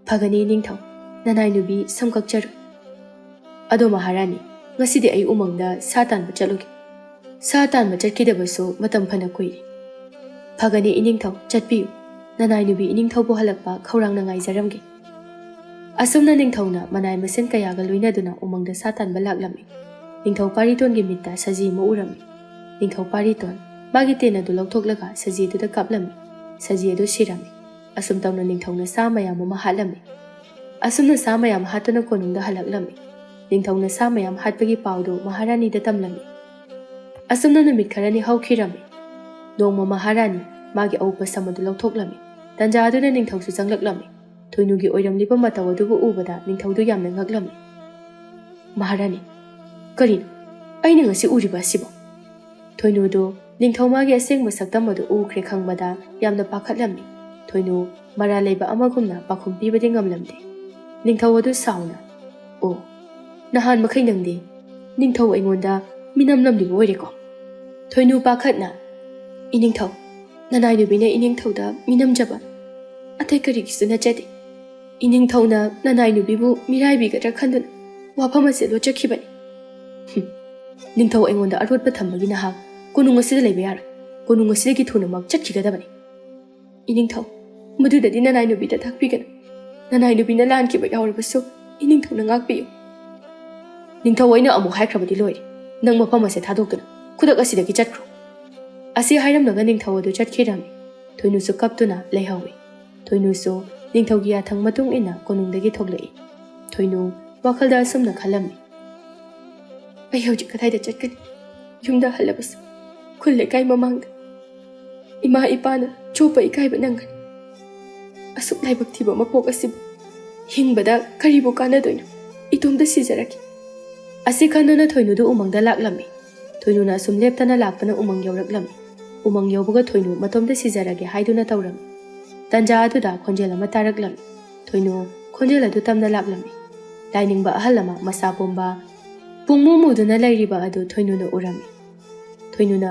"ꯐꯒꯅꯤ ꯅꯤꯡꯊꯧ, ꯅꯅꯥꯏ ꯅꯨꯕꯤ ꯁꯝ ꯀꯛꯆꯔꯣ꯫ ꯑꯗꯣ ꯃꯍꯥꯔꯥꯅꯤ, ꯉꯁꯤꯗꯤ ꯑꯩ ꯎꯃꯪꯗ ꯁꯥ ꯇꯥꯟꯕ ꯆꯠꯂꯨꯒꯦ꯫ ꯁꯥ ꯇꯥꯟꯕ ꯆꯠꯈꯤꯗꯕꯁꯨ ꯃꯇꯝ ꯐꯅ ꯀꯨꯏꯔꯦ꯫ ꯐꯒꯅꯤ ꯏꯅꯤꯡꯊꯧ, ꯆꯠꯄꯤꯌꯨ꯫ ꯅꯅꯥꯏ ꯅꯨꯕꯤ ꯏꯅꯤꯡꯊꯧꯕꯨ ꯍꯜꯂꯛꯄ ꯈꯧꯔꯥꯡꯅ ꯉꯥꯏꯖꯔꯝꯒꯦ꯫ ꯑꯁꯨꯝꯅ ꯅꯤꯡꯊꯧꯅ ꯃꯅꯥꯏ ꯃꯁꯦꯟ ꯀꯌꯥꯒ ꯂꯣꯏꯅꯗꯨꯅ ꯎꯃꯪꯗ ꯁꯥ ꯇꯥꯟꯕ ꯂꯥꯛꯂꯝꯃꯤ꯫ ꯅꯤꯡꯊꯧ ꯄꯥꯔꯤꯇꯣꯟꯒꯤ ꯃꯤꯠꯇ ꯁꯖꯤ ꯑꯃ ꯎꯔꯝꯃꯤ꯫ ꯅꯤꯡꯊꯧ ꯄꯥꯔꯤꯇꯣꯟ ꯃꯥꯒꯤ ꯇꯦꯟ ꯑꯗꯨ ꯂꯧꯊꯣꯛꯂꯒ ꯁꯖꯤ ꯑꯗꯨꯗ ꯀꯥꯞꯂꯝꯃꯤ꯫ ꯁꯖꯤ ꯑꯗꯨ ꯁꯤꯔꯝꯃꯤ꯫ ꯑꯁꯨꯝ ꯇꯧꯅ ꯅꯤꯡꯊꯧꯅ ꯁꯥ ꯃꯌꯥꯝ ꯑꯃ ꯍꯥꯠꯂꯝꯃꯤ꯫ ꯑꯁꯨꯝꯅ ꯁꯥ ꯃꯌꯥꯝ ꯍꯥꯠꯇꯨꯅ ꯀꯣꯅꯨꯡꯗ ꯍꯜꯂꯛꯂꯝꯃꯤ꯫ ꯅꯤꯡꯊꯧꯅ ꯁꯥ ꯃꯌꯥꯝ ꯍꯥꯠꯄꯒꯤ ꯄꯥꯎꯗꯨ ꯃꯍꯥꯔꯥꯅꯤꯗ ꯇꯝꯂꯝꯃꯤ꯫ ꯑꯁꯨꯝꯅ ꯅꯨꯃꯤꯠ ꯈꯔꯅꯤ ꯍꯧꯈꯤꯔꯝꯃꯤ꯫ ꯅꯣꯡꯃ ꯃꯍꯥꯔꯥꯅꯤ ꯃꯥꯒꯤ ꯑꯎꯄ ꯁꯝ ꯑꯗꯨ ꯂꯧꯊꯣꯛꯂꯝꯃꯤ꯫ ꯇꯟꯖꯥ ꯑꯗꯨꯅ ꯅꯤꯡꯊꯧꯁꯨ ꯆꯪꯂꯛꯂꯝꯃꯤ꯫ ꯊꯣꯏꯅꯨꯒꯤ ꯑꯣꯏꯔꯝꯂꯤꯕ ꯃꯇꯧ ꯑꯗꯨꯕꯨ ꯎꯕꯗ ꯅꯤꯡꯊꯧꯗꯨ ꯌꯥꯝꯅ ꯉꯛꯂꯝꯃꯤ꯫ "ꯃꯍꯥꯔꯥꯅꯤ, ꯀꯔꯤꯅꯣ? ꯑꯩꯅ ꯉꯁꯤ ꯎꯔꯤꯕ ꯑꯁꯤꯕꯣ?" ꯊꯣꯏꯅꯨꯗꯨ ꯅꯤꯡꯊꯧ ꯃꯥꯒꯤ ꯑꯁꯦꯡꯕ ꯁꯛꯇꯝ ꯑꯗꯨ ꯎꯈ꯭ꯔꯦ ꯈꯪꯕꯗ ꯌꯥꯝꯅ ꯄꯥꯈꯠꯂꯝꯃꯤ꯫ ꯊꯣꯏꯅꯨ ꯃꯔꯥꯜ ꯂꯩꯕ ꯑꯃꯒꯨꯝꯅ ꯄꯥꯎꯈꯨꯝ ꯄꯤꯕꯗꯤ ꯉꯝꯂꯝꯗꯦ꯫ ꯅꯤꯡꯊꯧ ꯑꯗꯨ ꯁꯥꯎꯅ, "ꯑꯣ, ꯅꯍꯥꯟ ꯃꯈꯩ ꯅꯪꯗꯤ ꯅꯤꯡꯊꯧ ꯑꯩꯉꯣꯟꯗ ꯃꯤꯅꯝꯂꯝꯂꯤꯕ ꯑꯣꯏꯔꯦꯀꯣ?" ꯊꯣꯏꯅꯨ ꯄꯥꯈꯠꯅ, "ꯏꯅꯤꯡꯊꯧ, ꯅꯅꯥꯏ ꯅꯨꯕꯤꯅ ꯏꯅꯤꯡꯊꯧꯗ ꯃꯤꯅꯝꯖꯕ ꯑꯇꯩ ꯀꯔꯤꯒꯤꯁꯨ ꯅꯠꯆꯗꯦ꯫ ꯏꯅꯤꯡꯊꯧꯅ ꯅꯅꯥꯏ ꯅꯨꯕꯤꯕꯨ ꯃꯤꯔꯥꯏꯕꯤꯒꯗ꯭ꯔꯥ ꯈꯟꯗꯨꯅ ꯋꯥꯐꯝ ꯑꯁꯤ ꯂꯣꯠꯆꯈꯤꯕꯅꯤ꯫ ꯍꯨꯝ, ꯅꯤꯡꯊꯧ ꯑꯩꯉꯣꯟꯗ ꯑꯔꯣꯠꯄ ꯊꯝꯕꯒꯤ ꯅꯍꯥꯛ ꯀꯣꯅꯨꯡ ꯑꯁꯤꯗ ꯂꯩꯕ ꯌꯥꯔꯣꯏ꯫ ꯀꯣꯅꯨꯡ ꯑꯁꯤꯗꯒꯤ ꯊꯨꯅꯃꯛ ꯆꯠꯈꯤꯒꯗꯕꯅꯤ꯫ ꯏꯅꯤꯡꯊꯧ, ꯃꯗꯨꯗꯗꯤ ꯅꯅꯥꯏ ꯅꯨꯕꯤꯗ ꯇꯥꯛꯄꯤꯒꯅꯨ꯫ ꯅꯅꯥꯏ ꯅꯨꯕꯤꯅ ꯂꯥꯟꯈꯤꯕ ꯌꯥꯎꯔꯕꯁꯨ ꯏꯅꯤꯡꯊꯧꯅ ꯉꯥꯛꯄꯤꯌꯨ꯫" "ꯅꯤꯡꯊꯧ, ꯑꯩꯅ ꯑꯃꯨꯛ ꯍꯥꯏꯈ꯭ꯔꯕꯗꯤ ꯂꯣꯏꯔꯦ꯫ ꯅꯪ ꯃꯐꯝ ꯑꯁꯦ ꯊꯥꯗꯣꯛꯇꯨꯅ ꯈꯨꯗꯛ ꯑꯁꯤꯗꯒꯤ ꯆꯠꯈ꯭ꯔꯣ꯫" ꯑꯁꯤ ꯍꯥꯏꯔꯝꯂꯒ ꯅꯤꯡꯊꯧ ꯑꯗꯨ ꯆꯠꯈꯤꯔꯝꯃꯤ꯫ ꯊꯣꯏꯅꯨꯁꯨ ꯀꯞꯇꯨꯅ ꯂꯩꯍꯧꯏ꯫ ꯊꯣꯏꯅꯨꯁꯨ ꯅꯤꯡꯊꯧꯒꯤ ꯌꯥꯊꯪ ꯃꯇꯨꯡ ꯏꯟꯅ ꯀꯣꯅꯨꯡꯗꯒꯤ ꯊꯣꯛꯂꯛꯏ꯫ ꯊꯣꯏꯅꯨ ꯋꯥꯈꯜꯗ ꯑꯁꯨꯝꯅ ꯈꯜꯂꯝꯃꯤ, "ꯑꯩ ꯍꯧꯖꯤꯛ ꯀꯗꯥꯏꯗ ꯆꯠꯀꯅꯤ? ꯌꯨꯝꯗ ꯍꯜꯂꯕꯁꯨ ꯈꯨꯜ ꯂꯩꯀꯥꯏ ꯃꯃꯥꯡꯗ ꯏꯃꯥ ꯏꯄꯥꯅ ꯆꯣꯞꯄ ꯏꯀꯥꯏꯕ ꯅꯪꯒꯅꯤ꯫ ꯑꯁꯨꯛ ꯂꯥꯏꯕꯛ ꯊꯤꯕ ꯃꯄꯣꯛ ꯑꯁꯤꯕꯨ ꯍꯤꯡꯕꯗ ꯀꯔꯤꯕꯨ ꯀꯥꯟꯅꯗꯣꯏꯅꯣ? ꯏꯇꯣꯝꯇ ꯁꯤꯖꯔꯒꯦ꯫" ꯑꯁꯤ ꯈꯟꯗꯨꯅ ꯊꯣꯏꯅꯨꯗꯨ ꯎꯃꯪꯗ ꯂꯥꯛꯂꯝꯃꯤ꯫ ꯊꯣꯏꯅꯨꯅ ꯑꯁꯨꯝ ꯂꯦꯞꯇꯅ ꯂꯥꯛꯄꯅ ꯎꯃꯪ ꯌꯧꯔꯛꯂꯝꯃꯤ꯫ ꯎꯃꯪ ꯌꯧꯕꯒ ꯊꯣꯏꯅꯨ ꯃꯇꯣꯝꯇ ꯁꯤꯖꯔꯒꯦ ꯍꯥꯏꯗꯨꯅ ꯇꯧꯔꯝꯃꯤ꯫ ꯇꯟꯖꯥ ꯑꯗꯨꯗ ꯈꯣꯟꯖꯦꯜ ꯑꯃ ꯇꯥꯔꯛꯂꯝꯃꯤ꯫ ꯊꯣꯏꯅꯨ ꯈꯣꯟꯖꯦꯜ ꯑꯗꯨ ꯇꯝꯅ ꯂꯥꯛꯂꯝꯃꯤ꯫ ꯂꯥꯏꯅꯤꯡꯕ ꯑꯍꯜ ꯑꯃ ꯃꯁꯥ ꯄꯣꯝꯕ, ꯄꯨꯡꯃꯨ ꯃꯨꯗꯨꯅ ꯂꯩꯔꯤꯕ ꯑꯗꯨ ꯊꯣꯏꯅꯨꯅ ꯎꯔꯝꯃꯤ꯫ ꯊꯣꯏꯅꯨꯅ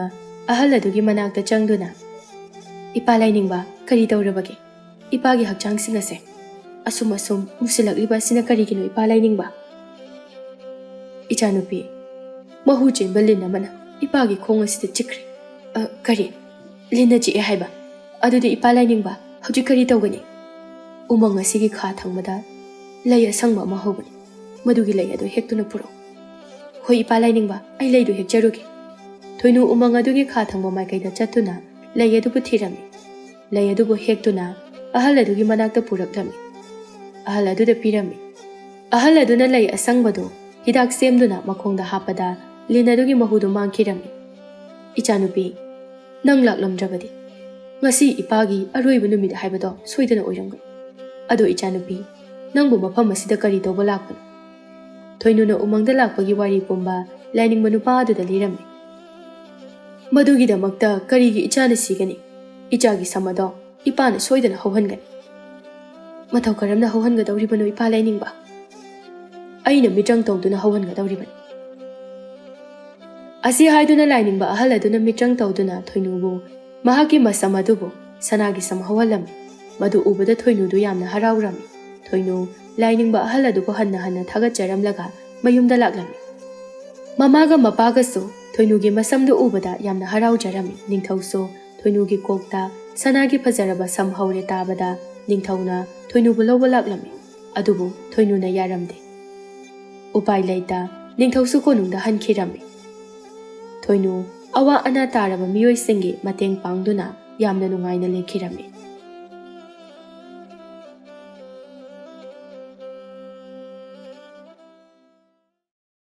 ꯑꯍꯜ ꯑꯗꯨꯒꯤ ꯃꯅꯥꯛꯇ ꯆꯪꯗꯨꯅ, "ꯏꯄꯥ ꯂꯥꯏꯅꯤꯡꯕ, ꯀꯔꯤ ꯇꯧꯔꯕꯒꯦ? ꯏꯄꯥꯒꯤ ꯍꯛꯆꯥꯡꯁꯤꯡ ꯑꯁꯦ?" ꯑꯁꯨꯝ ꯑꯁꯨꯝ ꯃꯨꯁꯤꯜꯂꯛꯂꯤꯕ ꯑꯁꯤꯅ ꯀꯔꯤꯒꯤꯅꯣ, ꯏꯄꯥ ꯂꯥꯏꯅꯤꯡꯕ? ꯏꯆꯥꯅꯨꯄꯤ, ꯃꯍꯨ ꯆꯦꯟꯕ ꯂꯤꯟ ꯑꯃꯅ ꯏꯄꯥꯒꯤ ꯈꯣꯡ ꯑꯁꯤꯗ ꯆꯤꯛꯈ꯭ꯔꯦ꯫ ꯑ, ꯀꯔꯤ? ꯂꯤꯟꯅ ꯆꯤꯛꯑꯦ ꯍꯥꯏꯕ? ꯑꯗꯨꯗꯤ ꯏꯄꯥ ꯂꯥꯏꯅꯤꯡꯕ, ꯍꯧꯖꯤꯛ ꯀꯔꯤ ꯇꯧꯒꯅꯤ? ꯎꯃꯪ ꯑꯁꯤꯒꯤ ꯈꯥ ꯊꯪꯕꯗ ꯂꯩ ꯑꯁꯪꯕ ꯑꯃ ꯍꯧꯕꯅꯤ꯫ ꯃꯗꯨꯒꯤ ꯂꯩ ꯑꯗꯨ ꯍꯦꯛꯇꯨꯅ ꯄꯨꯔꯛꯎ꯫ ꯍꯣꯏ, ꯏꯄꯥ ꯂꯥꯏꯅꯤꯡꯕ, ꯑꯩ ꯂꯩꯗꯨ ꯍꯦꯛꯆꯔꯨꯒꯦ꯫ ꯊꯣꯏꯅꯨ ꯎꯃꯪ ꯑꯗꯨꯒꯤ ꯈꯥ ꯊꯪꯕ ꯃꯥꯏꯀꯩꯗ ꯆꯠꯇꯨꯅ ꯂꯩ ꯑꯗꯨꯕꯨ ꯊꯤꯔꯝꯃꯤ꯫ ꯂꯩ ꯑꯗꯨꯕꯨ ꯍꯦꯛꯇꯨꯅ ꯑꯍꯜ ꯑꯗꯨꯒꯤ ꯃꯅꯥꯛꯇ ꯄꯨꯔꯛꯂꯝꯃꯤ꯫ ꯑꯍꯜ ꯑꯗꯨꯗ ꯄꯤꯔꯝꯃꯤ꯫ ꯑꯍꯜ ꯑꯗꯨꯅ ꯂꯩ ꯑꯁꯪꯕꯗꯨ ꯍꯤꯗꯥꯛ ꯁꯦꯝꯗꯨꯅ ꯃꯈꯣꯡꯗ ꯍꯥꯞꯄꯗ ꯂꯤꯟ ꯑꯗꯨꯒꯤ ꯃꯍꯨꯗꯨ ꯃꯥꯡꯈꯤꯔꯝꯃꯤ꯫ "ꯏꯆꯥꯅꯨꯄꯤ, ꯅꯪ ꯂꯥꯛꯂꯝꯗ꯭ꯔꯕꯗꯤ ꯉꯁꯤ ꯏꯄꯥꯒꯤ ꯑꯔꯣꯏꯕ ꯅꯨꯃꯤꯠ ꯍꯥꯏꯕꯗꯣ ꯁꯣꯏꯗꯅ ꯑꯣꯏꯔꯝꯒꯅꯤ꯫ ꯑꯗꯣ ꯏꯆꯥꯅꯨꯄꯤ, ꯅꯪꯕꯨ ꯃꯐꯝ ꯑꯁꯤꯗ ꯀꯔꯤ ꯇꯧꯕ ꯂꯥꯛꯄꯅꯣ?" ꯊꯣꯏꯅꯨꯅ ꯎꯃꯪꯗ ꯂꯥꯛꯄꯒꯤ ꯋꯥꯔꯤ ꯄꯨꯝꯕ ꯂꯥꯏꯅꯤꯡꯕ ꯅꯨꯄꯥ ꯑꯗꯨꯗ ꯂꯤꯔꯝꯃꯤ꯫ "ꯃꯗꯨꯒꯤꯗꯃꯛꯇ ꯀꯔꯤꯒꯤ ꯏꯆꯥꯅ ꯁꯤꯒꯅꯤ? ꯏꯆꯥꯒꯤ ꯁꯝ ꯑꯗꯣ ꯏꯄꯥꯅ ꯁꯣꯏꯗꯅ ꯍꯧꯍꯟꯒꯅꯤ꯫" "ꯃꯇꯧ ꯀꯔꯝꯅ ꯍꯧꯍꯟꯒꯗꯧꯔꯤꯕꯅꯣ, ꯏꯄꯥ ꯂꯥꯏꯅꯤꯡꯕ?" "ꯑꯩꯅ ꯃꯤꯇ꯭ꯔꯪ ꯇꯧꯗꯨꯅ ꯍꯧꯍꯟꯒꯗꯧꯔꯤꯕꯅꯤ꯫" ꯑꯁꯤ ꯍꯥꯏꯗꯨꯅ ꯂꯥꯏꯅꯤꯡꯕ ꯑꯍꯜ ꯑꯗꯨꯅ ꯃꯤꯇ꯭ꯔꯪ ꯇꯧꯗꯨꯅ ꯊꯣꯏꯅꯨꯕꯨ, ꯃꯍꯥꯛꯀꯤ ꯃꯁꯝ ꯑꯗꯨꯕꯨ ꯁꯅꯥꯒꯤ ꯁꯝ ꯍꯧꯍꯜꯂꯝꯃꯤ꯫ ꯃꯗꯨ ꯎꯕꯗ ꯊꯣꯏꯅꯨꯗꯨ ꯌꯥꯝꯅ ꯍꯔꯥꯎꯔꯝꯃꯤ꯫ ꯊꯣꯏꯅꯨ ꯂꯥꯏꯅꯤꯡꯕ ꯑꯍꯜ ꯑꯗꯨꯕꯨ ꯍꯟꯅ ꯍꯟꯅ ꯊꯥꯒꯠꯆꯔꯝꯂꯒ ꯃꯌꯨꯝꯗ ꯂꯥꯛꯂꯝꯃꯤ꯫ ꯃꯃꯥꯒ ꯃꯄꯥꯒꯁꯨ ꯊꯣꯏꯅꯨꯒꯤ ꯃꯁꯝꯗꯨ ꯎꯕꯗ ꯌꯥꯝꯅ ꯍꯔꯥꯎꯖꯔꯝꯃꯤ꯫ ꯅꯤꯡꯊꯧꯁꯨ ꯊꯣꯏꯅꯨꯒꯤ ꯀꯣꯛꯇ ꯁꯅꯥꯒꯤ ꯐꯖꯔꯕ ꯁꯝ ꯍꯧꯔꯦ ꯇꯥꯕꯗ ꯅꯤꯡꯊꯧꯅ ꯊꯣꯏꯅꯨꯕꯨ ꯂꯧꯕ ꯂꯥꯛꯂꯝꯃꯤ꯫ ꯑꯗꯨꯕꯨ ꯊꯣꯏꯅꯨꯅ ꯌꯥꯔꯝꯗꯦ꯫ ꯎꯄꯥꯏ ꯂꯩꯇ ꯅꯤꯡꯊꯧꯁꯨ ꯀꯣꯅꯨꯡꯗ ꯍꯟꯈꯤꯔꯝꯃꯤ꯫ ꯊꯣꯏꯅꯨ ꯑꯋꯥ ꯑꯅꯥ ꯇꯥꯔꯕ ꯃꯤꯑꯣꯏꯁꯤꯡꯒꯤ ꯃꯇꯦꯡ ꯄꯥꯡꯗꯨꯅ ꯌꯥꯝꯅ ꯅꯨꯡꯉꯥꯏꯅ ꯂꯩꯈꯤꯔꯝꯃꯤ꯫